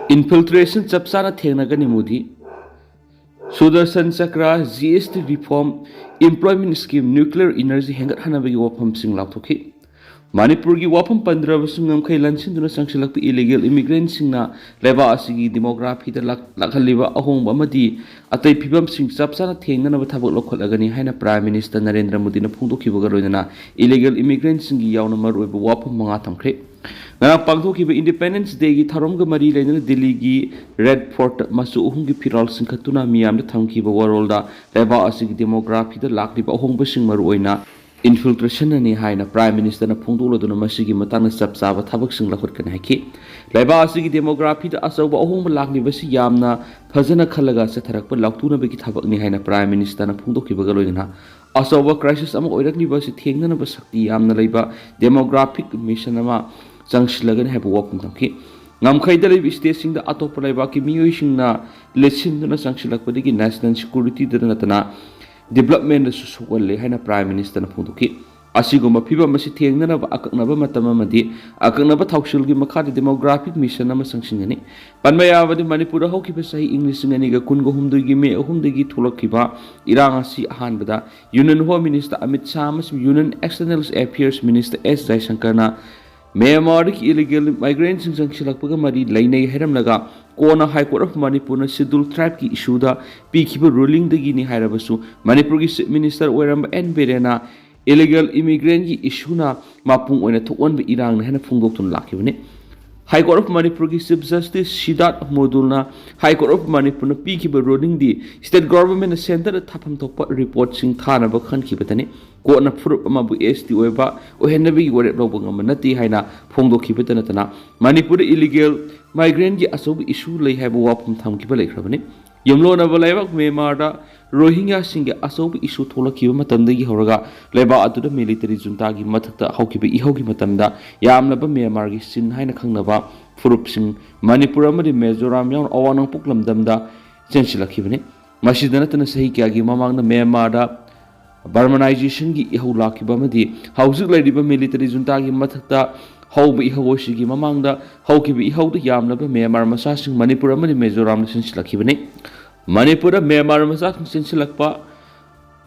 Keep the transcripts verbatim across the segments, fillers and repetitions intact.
Infiltration ꯆꯞ ꯆꯥꯅ ꯊꯦꯡꯅꯒꯅꯤ Modi. Sudarshan Chakra, G S T reform, employment scheme, nuclear energy ꯍꯦꯟꯒꯠꯍꯟꯅꯕꯒꯤ ꯋꯥꯐꯝꯁꯤꯡ ꯂꯥꯎꯊꯣꯛꯈꯤ꯫ ꯃꯅꯤꯄꯨꯔꯒꯤ ꯋꯥꯐꯝ ꯄꯟꯗ꯭ꯔꯕꯁꯨ ꯉꯝꯈꯩ ꯂꯟꯁꯤꯟꯗꯨꯅ ꯆꯪꯁꯤꯜꯂꯛꯄ illegal immigrantꯁꯤꯡꯅ ꯂꯩꯕꯥꯛ ꯑꯁꯤꯒꯤ demographyꯗ ꯂꯥꯛ-, ꯂꯥꯛꯍꯜꯂꯤꯕ ꯑꯍꯣꯡꯕ ꯑꯃꯗꯤ ꯑꯇꯩ ꯐꯤꯕꯝꯁꯤꯡ ꯆꯞ ꯆꯥꯅ ꯊꯦꯡꯅꯅꯕ ꯊꯕꯛ ꯂꯧꯈꯠꯂꯒꯅꯤ ꯍꯥꯏꯅ Prime Minister ꯅꯔꯦꯟꯗ꯭ꯔ ꯃꯣꯗꯤꯅ ꯐꯣꯡꯗꯣꯛꯈꯤꯕꯒ ꯂꯣꯏꯅꯅ illegal immigrantꯁꯤꯡꯒꯤ ꯌꯥꯎꯅ ꯃꯔꯨꯑꯣꯏꯕ ꯋꯥꯐꯝ ꯃꯉꯥ ꯊꯝꯈ꯭ꯔꯦ꯫ ꯉꯔꯥꯡ ꯄꯥꯡꯊꯣꯛꯈꯤꯕ Independence Dayꯒꯤ ꯊꯧꯔꯝꯒ ꯃꯔꯤ ꯂꯩꯅꯅ ꯗꯤꯜꯂꯤꯒꯤ Red Fort ꯃꯆꯨ ꯑꯍꯨꯝꯒꯤ ꯐꯤꯔꯥꯜ ꯆꯤꯡꯈꯠꯇꯨꯅ ꯃꯤꯌꯥꯝꯗ ꯊꯝꯈꯤꯕ ꯋꯥꯔꯣꯜꯗ ꯂꯩꯕꯥꯛ ꯑꯁꯤꯒꯤ demographyꯗ ꯂꯥꯛꯂꯤꯕ ꯑꯍꯣꯡꯕꯁꯤꯡ ꯃꯔꯨꯑꯣꯏꯅ infiltrationꯅꯅꯤ ꯍꯥꯏꯅ Prime Ministerꯅ ꯐꯣꯡꯗꯣꯛꯂꯗꯨꯅ ꯃꯁꯤꯒꯤ ꯃꯇꯥꯡꯗ ꯆꯞ ꯆꯥꯕ ꯊꯕꯛꯁꯤꯡ ꯂꯧꯈꯠꯀꯅꯤ ꯍꯥꯏꯈꯤ꯫ ꯂꯩꯕꯥꯛ ꯑꯁꯤꯒꯤ demographyꯗ ꯑꯆꯧꯕ ꯑꯍꯣꯡꯕ ꯂꯥꯛꯂꯤꯕꯁꯤ ꯌꯥꯝꯅ ꯐꯖꯅ ꯈꯜꯂꯒ ꯆꯠꯊꯔꯛꯄ ꯂꯥꯎꯊꯣꯛꯅꯕꯒꯤ ꯊꯕꯛꯅꯤ ꯍꯥꯏꯅ Prime Ministerꯅ ꯐꯣꯡꯗꯣꯛꯈꯤꯕꯒ ꯂꯣꯏꯅꯅ ꯑꯆꯧꯕ crisis ꯑꯃ ꯑꯣꯏꯔꯛꯂꯤꯕ ꯑꯁꯤ ꯊꯦꯡꯅꯅꯕ ꯁꯛꯇꯤ ꯌꯥꯝꯅ ꯂꯩꯕ demographic mission ꯑꯃ ꯆꯪꯁꯤꯜꯂꯒꯅꯤ ꯍꯥꯏꯕ ꯋꯥꯐꯝ ꯊꯝꯈꯤ꯫ ꯉꯝꯈꯩꯗ ꯂꯩꯕ stateꯁꯤꯡꯗ ꯑꯇꯣꯞꯄ ꯂꯩꯕꯥꯛꯀꯤ ꯃꯤꯑꯣꯏꯁꯤꯡꯅ ꯂꯦꯠꯁꯤꯟꯗꯨꯅ ꯆꯪꯁꯤꯜꯂꯛꯄꯗꯒꯤ national securityꯗ ꯅꯠꯇꯅ developmentꯗꯁꯨ ꯁꯣꯛꯍꯜꯂꯦ ꯍꯥꯏꯅ Prime Ministerꯅ ꯐꯣꯡꯗꯣꯛꯈꯤ꯫ ꯑꯁꯤꯒꯨꯝꯕ ꯐꯤꯚꯝ ꯑꯁꯤ ꯊꯦꯡꯅꯅꯕ ꯑꯀꯛꯅꯕ ꯃꯇꯝ ꯑꯃꯗꯤ ꯑꯀꯛꯅꯕ ꯊꯧꯁꯤꯜꯒꯤ ꯃꯈꯥꯗ demographic mission ꯑꯃ ꯆꯪꯁꯤꯟꯒꯅꯤ꯫ ꯄꯟꯕ ꯌꯥꯕꯗꯤ ꯃꯅꯤꯄꯨꯔꯗ ꯍꯧꯈꯤꯕ ꯆꯍꯤ ꯏꯪ ꯂꯤꯁꯤꯡ ꯑꯅꯤꯒ ꯀꯨꯟꯒ ꯍꯨꯝꯗꯣꯏꯒꯤ ꯃꯦ ꯑꯍꯨꯝꯗꯒꯤ ꯊꯣꯛꯂꯛꯈꯤꯕ ꯏꯔꯥꯡ ꯑꯁꯤ ꯑꯍꯥꯟꯕꯗ Union Home Minister Amit Shah ꯑꯃꯁꯨꯡ Union External Affairs Minister ꯑꯦꯁ ꯖꯌꯁꯪꯀꯔꯅ ꯃ꯭ꯌꯥꯟꯃꯥꯔꯗꯒꯤ illegal migrantꯁꯤꯡ ꯆꯪꯁꯤꯜꯂꯛꯄꯒ ꯃꯔꯤ ꯂꯩꯅꯩ ꯍꯥꯏꯔꯝꯂꯒ ꯀꯣꯟꯅ High Court of ꯃꯅꯤꯄꯨꯔꯅ Scheduled Tribeꯀꯤ issueꯗ ꯄꯤꯈꯤꯕ rulingꯗꯒꯤꯅꯤ ꯍꯥꯏꯔꯕꯁꯨ ꯃꯅꯤꯄꯨꯔꯒꯤ Chief Minister ꯑꯣꯏꯔꯝꯕ ꯑꯦꯟ ꯕꯤꯔꯦꯟꯅ illegal immigrantꯀꯤ issueꯅ ꯃꯄꯨꯡ ꯑꯣꯏꯅ ꯊꯣꯛꯍꯟꯕ ꯏꯔꯥꯡꯅꯤ ꯍꯥꯏꯅ ꯐꯣꯡꯗꯣꯛꯇꯨꯅ ꯂꯥꯛꯈꯤꯕꯅꯤ꯫ High Court of ꯃꯅꯤꯄꯨꯔꯒꯤ Chief Justice ꯁꯤꯗꯥꯔꯊ ꯃꯣꯗꯨꯜꯅ High Court of ꯃꯅꯤꯄꯨꯔꯅ ꯄꯤꯈꯤꯕ rulingꯗꯤ state governmentꯅ centreꯗ ꯊꯥꯐꯝ ꯊꯣꯛꯄ reportꯁꯤꯡ ꯊꯥꯅꯕ ꯈꯟꯈꯤꯕꯇꯅꯤ꯫ Courtꯅ ꯐꯨꯔꯨꯞ ꯑꯃꯕꯨ ꯑꯦꯁ ꯇꯤ ꯑꯣꯏꯕ ꯑꯣꯏꯍꯟꯅꯕꯒꯤ ꯋꯥꯔꯦꯞ ꯂꯧꯕ ꯉꯝꯕ ꯅꯠꯇꯦ ꯍꯥꯏꯅ ꯐꯣꯡꯗꯣꯛꯈꯤꯕꯇ ꯅꯠꯇꯅ ꯃꯅꯤꯄꯨꯔꯗ illegal migrantꯀꯤ ꯑꯆꯧꯕ issue ꯂꯩ ꯍꯥꯏꯕ ꯋꯥꯐꯝ ꯊꯝꯈꯤꯕ ꯂꯩꯈ꯭ꯔꯕꯅꯤ꯫ ꯌꯨꯝꯂꯣꯟꯅꯕ ꯂꯩꯕꯥꯛ ꯃ꯭ꯌꯥꯟꯃꯥꯔꯗ ꯔꯣꯍꯤꯡꯒ꯭ꯌꯥꯁꯤꯡꯒꯤ ꯑꯆꯧꯕ issue ꯊꯣꯛꯂꯛꯈꯤꯕ ꯃꯇꯝꯗꯒꯤ ꯍꯧꯔꯒ ꯂꯩꯕꯥꯛ ꯑꯗꯨꯗ military juntaꯒꯤ ꯃꯊꯛꯇ ꯍꯧꯈꯤꯕ ꯏꯍꯧꯒꯤ ꯃꯇꯝꯗ ꯌꯥꯝꯂꯕ ꯃ꯭ꯌꯥꯟꯃꯥꯔꯒꯤ ꯆꯤꯟ ꯍꯥꯏꯅ ꯈꯪꯅꯕ ꯐꯨꯔꯨꯞꯁꯤꯡ ꯃꯅꯤꯄꯨꯔ ꯑꯃꯗꯤ ꯃꯤꯖꯣꯔꯥꯝ ꯌꯥꯎꯅ ꯑꯋꯥꯡ ꯅꯣꯡꯄꯣꯛ ꯂꯝꯗꯝꯗ ꯆꯦꯟꯁꯤꯜꯂꯛꯈꯤꯕꯅꯤ꯫ ꯃꯁꯤꯗ ꯅꯠꯇꯅ ꯆꯍꯤ ꯀꯌꯥꯒꯤ ꯃꯃꯥꯡꯗ ꯃ꯭ꯌꯥꯟꯃꯥꯔꯗ Burmanizationꯒꯤ ꯏꯍꯧ ꯂꯥꯛꯈꯤꯕ ꯑꯃꯗꯤ ꯍꯧꯖꯤꯛ ꯂꯩꯔꯤꯕ military juntaꯒꯤ ꯃꯊꯛꯇ ꯍꯧꯕ ꯏꯍꯧ ꯑꯁꯤꯒꯤ ꯃꯃꯥꯡꯗ ꯍꯧꯈꯤꯕ ꯏꯍꯧꯗ ꯌꯥꯝꯂꯕ ꯃ꯭ꯌꯥꯟꯃꯥꯔ ꯃꯆꯥꯁꯤꯡ ꯃꯅꯤꯄꯨꯔ ꯑꯃꯗꯤ ꯃꯤꯖꯣꯔꯥꯝꯗ ꯆꯦꯟꯁꯤꯜꯂꯛꯈꯤꯕꯅꯤ꯫ ꯃꯅꯤꯄꯨꯔꯗ ꯃ꯭ꯌꯥꯟꯃꯥꯔ ꯃꯆꯥꯁꯤꯡ ꯆꯦꯟꯁꯤꯜꯂꯛꯄ,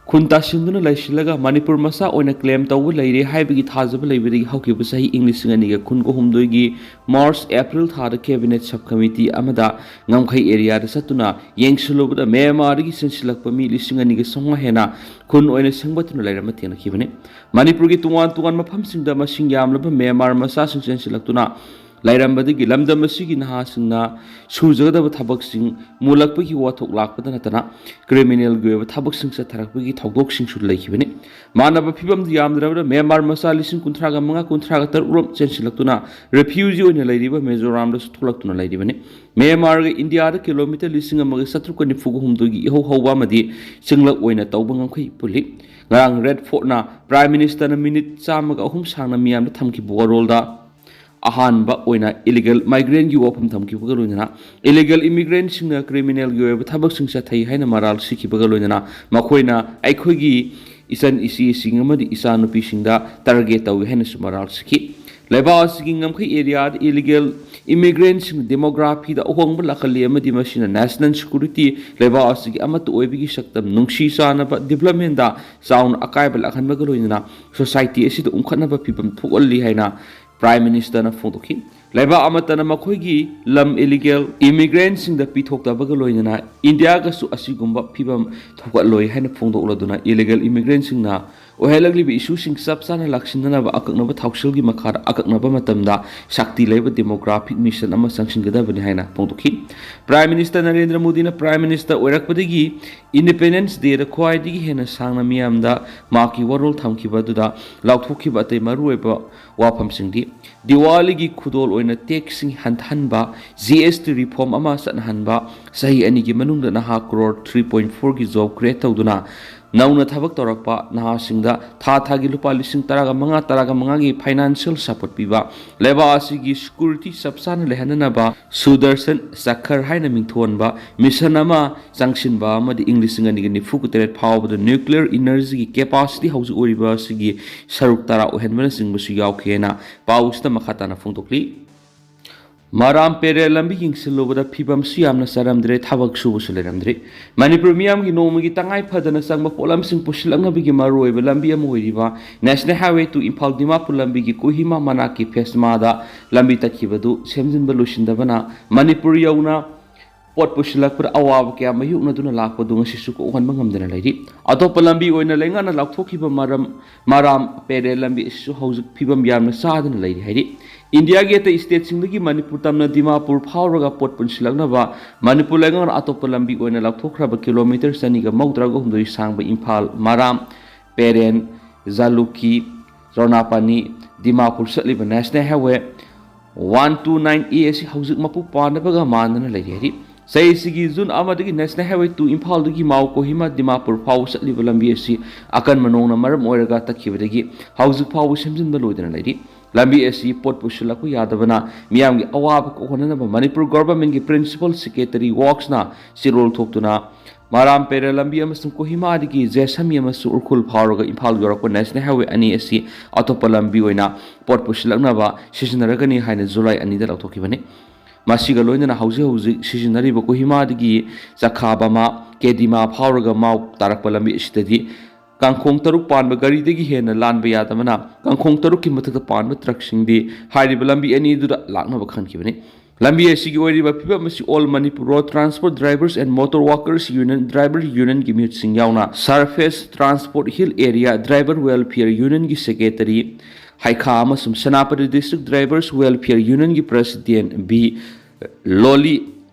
ꯈꯨꯟ ꯇꯥꯁꯤꯟꯗꯨꯅ ꯂꯩꯁꯤꯜꯂꯒ ꯃꯅꯤꯄꯨꯔ ꯃꯆꯥ ꯑꯣꯏꯅ ꯀ꯭ꯂꯦꯝ ꯇꯧꯕ ꯂꯩꯔꯦ ꯍꯥꯏꯕꯒꯤ ꯊꯥꯖꯕ ꯂꯩꯕꯗꯒꯤ ꯍꯧꯈꯤꯕ ꯆꯍꯤ ꯏꯪ ꯂꯤꯁꯤꯡ ꯑꯅꯤꯒ ꯀꯨꯟꯒ ꯍꯨꯝꯗꯣꯏꯒꯤ ꯃꯥꯔꯆ ꯑꯦꯄ꯭ꯔꯤꯜ ꯊꯥꯗ ꯀꯦꯕꯤꯅꯦꯠ ꯁꯕ ꯀꯃꯤꯇꯤ ꯑꯃꯗ ꯉꯝꯈꯩ ꯑꯦꯔꯤꯌꯥꯗ ꯆꯠꯇꯨꯅ ꯌꯦꯡꯁꯤꯜꯂꯨꯕꯗ ꯃ꯭ꯌꯥꯟꯃꯥꯔꯗꯒꯤ ꯆꯦꯟꯁꯤꯜꯂꯛꯄ ꯃꯤ ꯂꯤꯁꯤꯡ ꯑꯅꯤꯒ ꯆꯥꯝꯃꯉꯥ ꯍꯦꯟꯅ ꯈꯨꯟ ꯑꯣꯏꯅ ꯁꯦꯝꯒꯠꯇꯨꯅ ꯂꯩꯔꯝꯕ ꯊꯦꯡꯅꯈꯤꯕꯅꯤ꯫ ꯃꯅꯤꯄꯨꯔꯒꯤ ꯇꯣꯉꯥꯟ ꯇꯣꯉꯥꯟꯕ ꯃꯐꯝꯁꯤꯡꯗ ꯃꯁꯤꯡ ꯌꯥꯝꯂꯕ ꯃ꯭ꯌꯥꯟꯃꯥꯔ ꯃꯆꯥꯁꯤꯡ ꯆꯦꯟꯁꯤꯜꯂꯛꯇꯨꯅ ꯂꯩꯔꯝꯕꯗꯒꯤ ꯂꯝꯗꯝ ꯑꯁꯤꯒꯤ ꯅꯍꯥꯁꯤꯡꯅ ꯁꯨꯖꯒꯗꯕ ꯊꯕꯛꯁꯤꯡ ꯃꯨꯜꯂꯛꯄꯒꯤ ꯋꯥꯊꯣꯛ ꯂꯥꯛꯄꯗ ꯅꯠꯇꯅ ꯀ꯭ꯔꯤꯃꯤꯅꯦꯜꯒꯤ ꯑꯣꯏꯕ ꯊꯕꯛꯁꯤꯡ ꯆꯠꯊꯔꯛꯄꯒꯤ ꯊꯧꯗꯣꯛꯁꯤꯡꯁꯨ ꯂꯩꯈꯤꯕꯅꯤ꯫ ꯃꯥꯟꯅꯕ ꯐꯤꯕꯝꯗ ꯌꯥꯝꯗ꯭ꯔꯕꯗ ꯃ꯭ꯌꯥꯟꯃꯥꯔ ꯃꯆꯥ ꯂꯤꯁꯤꯡ ꯀꯨꯟꯊ꯭ꯔꯥꯒ ꯃꯉꯥ, ꯀꯨꯟꯊ꯭ꯔꯥꯒ ꯇꯔꯨꯛ ꯔꯣꯝ ꯆꯦꯟꯁꯤꯜꯂꯛꯇꯨꯅ ꯔꯦꯐ꯭ꯌꯨꯖꯤ ꯑꯣꯏꯅ ꯂꯩꯔꯤꯕ ꯃꯤꯖꯣꯔꯥꯝꯗꯁꯨ ꯊꯣꯛꯂꯛꯇꯨꯅ ꯂꯩꯔꯤꯕꯅꯤ꯫ ꯃ꯭ꯌꯥꯟꯃꯥꯔꯒ ꯏꯟꯗꯤꯌꯥꯗ ꯀꯤꯂꯣꯃꯤꯇꯔ ꯂꯤꯁꯤꯡ ꯑꯃꯒ ꯆꯥꯇ꯭ꯔꯨꯛꯀ ꯅꯤꯐꯨꯒ ꯍꯨꯝꯗꯣꯏꯒꯤ ꯏꯍꯧ ꯍꯧꯕ ꯑꯃꯗꯤ ꯆꯤꯡꯂꯛ ꯑꯣꯏꯅ ꯇꯧꯕ ꯉꯝꯈꯩ ꯄꯨꯜꯂꯤ꯫ ꯉꯔꯥꯡ ꯔꯦꯗ ꯐꯣꯔꯠꯅ ꯄ꯭ꯔꯥꯏꯝ ꯃꯤꯅꯤꯁꯇꯔꯅ ꯃꯤꯅꯤꯠ ꯆꯥꯝꯃꯒ ꯑꯍꯨꯝ ꯁꯥꯡꯅ ꯃꯤꯌꯥꯝꯗ ꯊꯝꯈꯤꯕ ꯋꯥꯔꯣꯜꯗ ꯑꯍꯥꯟꯕ ꯑꯣꯏꯅ ꯏꯂꯤꯒꯦꯜ ꯃꯥꯏꯒ꯭ꯔꯦꯟꯒꯤ ꯋꯥꯐꯝ ꯊꯝꯈꯤꯕꯒ ꯂꯣꯏꯅꯅ ꯏꯂꯤꯒꯦꯜ ꯏꯃꯤꯒ꯭ꯔꯦꯟꯁꯤꯡꯅ ꯀ꯭ꯔꯤꯃꯤꯅꯦꯜꯒꯤ ꯑꯣꯏꯕ ꯊꯕꯛꯁꯤꯡ ꯆꯠꯊꯩ ꯍꯥꯏꯅ ꯃꯔꯥꯜ ꯁꯤꯈꯤꯕꯒ ꯂꯣꯏꯅꯅ ꯃꯈꯣꯏꯅ ꯑꯩꯈꯣꯏꯒꯤ ꯏꯆꯟ ꯏꯆꯦꯁꯤꯡ ꯑꯃꯗꯤ ꯏꯆꯥꯅꯨꯄꯤꯁꯤꯡꯗ ꯇꯥꯔꯒꯦꯠ ꯇꯧꯏ ꯍꯥꯏꯅꯁꯨ ꯃꯔꯥꯜ ꯁꯤꯈꯤ꯫ ꯂꯩꯕꯥꯛ ꯑꯁꯤꯒꯤ ꯉꯝꯈꯩ ꯑꯦꯔꯤꯌꯥꯗ ꯏꯂꯤꯒꯦꯜ ꯏꯃꯤꯒ꯭ꯔꯦꯟꯁꯤꯡ ꯗꯦꯃꯣꯒ꯭ꯔꯥꯐꯤꯗ ꯑꯍꯣꯡꯕ ꯂꯥꯛꯍꯜꯂꯤ ꯑꯃꯗꯤ ꯃꯁꯤꯅ ꯅꯦꯁꯅꯦꯜ ꯁꯦꯀ꯭ꯌꯨꯔꯤꯇꯤ, ꯂꯩꯕꯥꯛ ꯑꯁꯤꯒꯤ ꯑꯃꯠꯇ ꯑꯣꯏꯕꯒꯤ ꯁꯛꯇꯝ, ꯅꯨꯡꯁꯤ ꯆꯥꯟꯅꯕ, ꯗꯤꯕ꯭ꯂꯞꯃꯦꯟꯗ ꯆꯥꯎꯅ ꯑꯀꯥꯏꯕ ꯂꯥꯛꯍꯟꯕꯒ ꯂꯣꯏꯅꯅ ꯁꯣꯁꯥꯏꯇꯤ ꯑꯁꯤꯗ ꯎꯪꯈꯠꯅꯕ ꯐꯤꯕꯝ ꯊꯣꯛꯍꯜꯂꯤ ꯍꯥꯏꯅ ꯄ꯭ꯔꯥꯏꯝ ꯃꯤꯅꯤꯁꯇꯔꯅ ꯐꯣꯡꯗꯣꯛꯈꯤ꯫ ꯂꯩꯕꯥꯛ ꯑꯃꯠꯇꯅ ꯃꯈꯣꯏꯒꯤ ꯂꯝ ꯏꯂꯤꯒꯦꯜ ꯏꯃꯤꯒ꯭ꯔꯦꯟꯁꯤꯡꯗ ꯄꯤꯊꯣꯛꯇꯕꯒ ꯂꯣꯏꯅꯅ ꯏꯟꯗꯤꯌꯥꯒꯁꯨ ꯑꯁꯤꯒꯨꯝꯕ ꯐꯤꯕꯝ ꯊꯣꯛꯍꯜꯂꯣꯏ ꯍꯥꯏꯅ ꯐꯣꯡꯗꯣꯛꯂꯗꯨꯅ ꯏꯂꯤꯒꯦꯜ ꯏꯃꯤꯒ꯭ꯔꯦꯟꯁꯤꯡꯅ ꯑꯣꯏꯍꯜꯂꯛꯂꯤꯕ ꯏꯁꯨꯁꯤꯡ ꯆꯞ ꯆꯥꯅ ꯂꯥꯛꯁꯤꯟꯅꯅꯕ ꯑꯀꯛꯅꯕ ꯊꯧꯁꯤꯜꯒꯤ ꯃꯈꯥꯗ ꯑꯀꯛꯅꯕ ꯃꯇꯝꯗ ꯁꯛꯇꯤ ꯂꯩꯕ ꯗꯦꯃꯣꯒ꯭ꯔꯥꯐꯤꯛ ꯃꯤꯁꯟ ꯑꯃ ꯆꯪꯁꯤꯟꯒꯗꯕꯅꯤ ꯍꯥꯏꯅ ꯐꯣꯡꯗꯣꯛꯈꯤ꯫ ꯄ꯭ꯔꯥꯏꯝ ꯃꯤꯅꯤꯁꯇꯔ ꯅꯔꯦꯟꯗ꯭ꯔ ꯃꯣꯗꯤꯅ ꯄ꯭ꯔꯥꯏꯝ ꯃꯤꯅꯤꯁꯇꯔ ꯑꯣꯏꯔꯛꯄꯗꯒꯤ ꯏꯟꯗꯤꯄꯦꯟꯗꯦꯟꯁ ꯗꯦꯗ ꯈ꯭ꯋꯥꯏꯗꯒꯤ ꯍꯦꯟꯅ ꯁꯥꯡꯅ ꯃꯤꯌꯥꯝꯗ ꯃꯍꯥꯛꯀꯤ ꯋꯥꯔꯣꯜ ꯊꯝꯈꯤꯕ ꯑꯗꯨꯗ ꯂꯥꯎꯊꯣꯛꯈꯤꯕ ꯑꯇꯩ ꯃꯔꯨꯑꯣꯏꯕ ꯋꯥꯐꯝꯁꯤꯡꯗꯤ ꯗꯤꯋꯥꯂꯤꯒꯤ ꯈꯨꯗꯣꯜ ꯑꯣꯏꯅ ꯇꯦꯛꯁꯁꯤꯡ ꯍꯟꯊꯍꯟꯕ, ꯖꯤ ꯑꯦꯁ ꯇꯤ ꯔꯤꯐꯣꯔꯝ ꯑꯃ ꯆꯠꯅꯍꯟꯕ, ꯆꯍꯤ ꯑꯅꯤꯒꯤ ꯃꯅꯨꯡꯗ ꯅꯍꯥ ꯀ꯭ꯔꯣꯔ ꯊ꯭ꯔꯤ ꯄꯣꯏꯟꯠ ꯐꯣꯔꯒꯤ ꯖꯣꯕ ꯀ꯭ꯔꯤꯌꯦꯠ ꯇꯧꯗꯨꯅ ꯅꯧꯅ ꯊꯕꯛ ꯇꯧꯔꯛꯄ ꯅꯍꯥꯁꯤꯡꯗ ꯊꯥ ꯊꯥꯒꯤ ꯂꯨꯄꯥ ꯂꯤꯁꯤꯡ ꯇꯔꯥꯒ ꯃꯉꯥ, ꯇꯔꯥꯒ ꯃꯉꯥꯒꯤ financial support ꯄꯤꯕ, ꯂꯩꯕꯥꯛ ꯑꯁꯤꯒꯤ security ꯆꯞ ꯆꯥꯅ ꯂꯩꯍꯟꯅꯅꯕ ꯁꯨꯗꯔꯁꯟ ꯆꯈꯔ ꯍꯥꯏꯅ ꯃꯤꯡꯊꯣꯟꯕ mission ꯑꯃ ꯆꯪꯁꯤꯟꯕ ꯑꯃꯗꯤ ꯏꯪ ꯂꯤꯁꯤꯡ ꯑꯅꯤꯒ ꯅꯤꯐꯨ ꯇꯔꯦꯠ ꯐꯥꯎꯕꯗ nuclear energyꯒꯤ capacity ꯍꯧꯖꯤꯛ ꯑꯣꯏꯔꯤꯕ ꯑꯁꯤꯒꯤ ꯁꯔꯨꯛ ꯇꯔꯥ ꯑꯣꯏꯍꯟꯕꯅꯆꯤꯡꯕꯁꯨ ꯌꯥꯎꯈꯤ ꯍꯥꯏꯅ ꯄꯥꯎꯁꯤꯗ ꯃꯈꯥ ꯇꯥꯅ ꯐꯣꯡꯗꯣꯛꯂꯤ꯫ ꯃꯔꯥꯝ ꯄꯦꯔꯦꯜ ꯂꯝꯕꯤ ꯌꯦꯡꯁꯤꯜꯂꯨꯕꯗ ꯐꯤꯕꯝꯁꯨ ꯌꯥꯝꯅ ꯆꯥꯔꯝꯗ꯭ꯔꯦ, ꯊꯕꯛ ꯁꯨꯕꯁꯨ ꯂꯩꯔꯝꯗ꯭ꯔꯦ꯫ ꯃꯅꯤꯄꯨꯔ ꯃꯤꯌꯥꯝꯒꯤ ꯅꯣꯡꯃꯒꯤ ꯇꯉꯥꯏ ꯐꯗꯅ ꯆꯪꯕ ꯄꯣꯠꯂꯝꯁꯤꯡ ꯄꯨꯁꯤꯜꯂꯛꯅꯕꯒꯤ ꯃꯔꯨꯑꯣꯏꯕ ꯂꯝꯕꯤ ꯑꯃ ꯑꯣꯏꯔꯤꯕ National Highway two Imphal Dimapur ꯂꯝꯕꯤꯒꯤ ꯀꯣꯍꯤꯃꯥ ꯃꯅꯥꯛꯀꯤ ꯐꯦꯁꯃꯥꯗ ꯂꯝꯕꯤ ꯇꯠꯈꯤꯕꯗꯨ ꯁꯦꯝꯖꯤꯟꯕ ꯂꯣꯏꯁꯤꯟꯗꯕꯅ ꯃꯅꯤꯄꯨꯔ ꯌꯧꯅ ꯄꯣꯠ ꯄꯨꯁꯤꯜꯂꯛꯄꯗ ꯑꯋꯥꯕ ꯀꯌꯥ ꯃꯥꯌꯣꯛꯅꯗꯨꯅ ꯂꯥꯛꯄꯗꯨ ꯉꯁꯤꯁꯨ ꯀꯣꯛꯍꯟꯕ ꯉꯝꯗꯅ ꯂꯩꯔꯤ꯫ ꯑꯇꯣꯞꯄ ꯂꯝꯕꯤ ꯑꯣꯏꯅ ꯂꯩꯉꯥꯛꯅ ꯂꯥꯎꯊꯣꯛꯈꯤꯕ ꯃꯔꯝ ꯃꯔꯥꯝ ꯄꯦꯔꯦꯜ ꯂꯝꯕꯤ ꯑꯁꯤꯁꯨ ꯍꯧꯖꯤꯛ ꯐꯤꯕꯝ ꯌꯥꯝꯅ ꯆꯥꯗꯅ ꯂꯩꯔꯤ ꯍꯥꯏꯔꯤ꯫ ꯏꯟꯗꯤꯌꯥꯒꯤ ꯑꯇꯩ stateꯁꯤꯡꯗꯒꯤ ꯃꯅꯤꯄꯨꯔ ꯇꯝꯅ ꯗꯤꯃꯥꯄꯨꯔ ꯐꯥꯎꯔꯒ ꯄꯣꯠ ꯄꯨꯟꯁꯤꯜꯂꯛꯅꯕ ꯃꯅꯤꯄꯨꯔ ꯂꯩꯉꯥꯛꯅ ꯑꯇꯣꯞꯄ ꯂꯝꯕꯤ ꯑꯣꯏꯅ ꯂꯥꯎꯊꯣꯛꯈ꯭ꯔꯕ ꯀꯤꯂꯣꯃꯤꯇꯔ ꯆꯅꯤꯒ ꯃꯧꯗ꯭ꯔꯥꯒ ꯍꯨꯝꯗꯣꯏ ꯁꯥꯡꯕ ꯏꯝꯐꯥꯜ ꯃꯔꯥꯝ ꯄꯦꯔꯦꯟ, ꯖꯥꯂꯨꯀꯤ, ꯆꯣꯔꯅꯥꯄꯥꯅꯤ, ꯗꯤꯃꯥꯄꯨꯔ ꯆꯠꯂꯤꯕ National Highway one two nine A ꯑꯁꯤ ꯍꯧꯖꯤꯛ ꯃꯄꯨ ꯄꯥꯟꯗꯕꯒ ꯃꯥꯟꯗꯅ ꯂꯩꯔꯤ ꯍꯥꯏꯔꯤ꯫ ꯆꯍꯤꯁꯤꯒꯤ ꯖꯨꯟ ꯑꯃꯗꯒꯤ National Highway two ꯏꯝꯐꯥꯜꯗꯒꯤ ꯃꯥꯎ ꯀꯣꯍꯤꯃꯥ ꯗꯤꯃꯥꯄꯨꯔ ꯐꯥꯎꯕ ꯆꯠꯂꯤꯕ ꯂꯝꯕꯤ ꯑꯁꯤ ꯑꯀꯟꯕ ꯅꯣꯡꯅ ꯃꯔꯝ ꯑꯣꯏꯔꯒ ꯇꯠꯈꯤꯕꯗꯒꯤ ꯍꯧꯖꯤꯛ ꯐꯥꯎꯕ ꯁꯦꯝꯖꯤꯟꯕ ꯂꯣꯏꯗꯅ ꯂꯩꯔꯤ꯫ ꯂꯝꯕꯤ ꯑꯁꯤ ꯄꯣꯠ ꯄꯨꯁꯤꯜꯂꯛꯄ ꯌꯥꯗꯕꯅ ꯃꯤꯌꯥꯝꯒꯤ ꯑꯋꯥꯕ ꯀꯣꯛꯍꯟꯅꯅꯕ ꯃꯅꯤꯄꯨꯔ governmentꯀꯤ Principal Secretary Worksꯅ ꯆꯦꯔꯣꯜ ꯊꯣꯛꯇꯨꯅ ꯃꯔꯥꯝ ꯄꯦꯔꯦꯜ ꯂꯝꯕꯤ ꯑꯃꯁꯨꯡ ꯀꯣꯍꯤꯃꯥꯗꯒꯤ ꯖꯦꯁꯃꯤ ꯑꯃꯁꯨꯡ ꯎꯈ꯭ꯔꯨꯜ ꯐꯥꯎꯔꯒ ꯏꯝꯐꯥꯜ ꯌꯧꯔꯛꯄ National Highway ꯑꯅꯤ ꯑꯁꯤ ꯑꯇꯣꯞꯄ ꯂꯝꯕꯤ ꯑꯣꯏꯅ ꯄꯣꯠ ꯄꯨꯁꯤꯜꯂꯛꯅꯕ ꯁꯤꯖꯤꯟꯅꯔꯒꯅꯤ ꯍꯥꯏꯅ ꯖꯨꯂꯥꯏ ꯑꯅꯤꯗ ꯂꯥꯎꯊꯣꯛꯈꯤꯕꯅꯤ꯫ ꯃꯁꯤꯒ ꯂꯣꯏꯅꯅ ꯍꯧꯖꯤꯛ ꯍꯧꯖꯤꯛ ꯁꯤꯖꯤꯟꯅꯔꯤꯕ ꯀꯣꯍꯤꯃꯥꯗꯒꯤ ꯆꯈꯥꯕꯃꯥ, ꯀꯦꯗꯤꯃꯥ ꯐꯥꯎꯔꯒ ꯃꯥꯎ ꯇꯥꯔꯛꯄ ꯂꯝꯕꯤ ꯑꯁꯤꯗꯗꯤ ꯀꯥꯡꯈꯣꯡ ꯇꯔꯨꯛ ꯄꯥꯟꯕ ꯒꯥꯔꯤꯗꯒꯤ ꯍꯦꯟꯅ ꯂꯥꯟꯕ ꯌꯥꯗꯕꯅ ꯀꯥꯡꯈꯣꯡ ꯇꯔꯨꯛꯀꯤ ꯃꯊꯛꯇ ꯄꯥꯟꯕ ꯇ꯭ꯔꯛꯁꯤꯡꯗꯤ ꯍꯥꯏꯔꯤꯕ ꯂꯝꯕꯤ ꯑꯅꯤꯗꯨꯗ ꯂꯥꯛꯅꯕ ꯈꯟꯈꯤꯕꯅꯤ꯫ ꯂꯝꯕꯤ ꯑꯁꯤꯒꯤ ꯑꯣꯏꯔꯤꯕ ꯐꯤꯕꯝ ꯑꯁꯤ All Manipur Road Transport Drivers and Motor Workers Union, Driver Unionꯒꯤ ꯃꯤꯍꯨꯠꯁꯤꯡ ꯌꯥꯎꯅ Surface Transport Hill Area Driver Welfare Unionꯒꯤ Secretary ꯍꯩꯈꯥ ꯑꯃꯁꯨꯡ ꯁꯦꯅꯥꯄꯇꯤ District Drivers Welfare Unionꯒꯤ President ꯕꯤ ꯂꯣꯂꯤ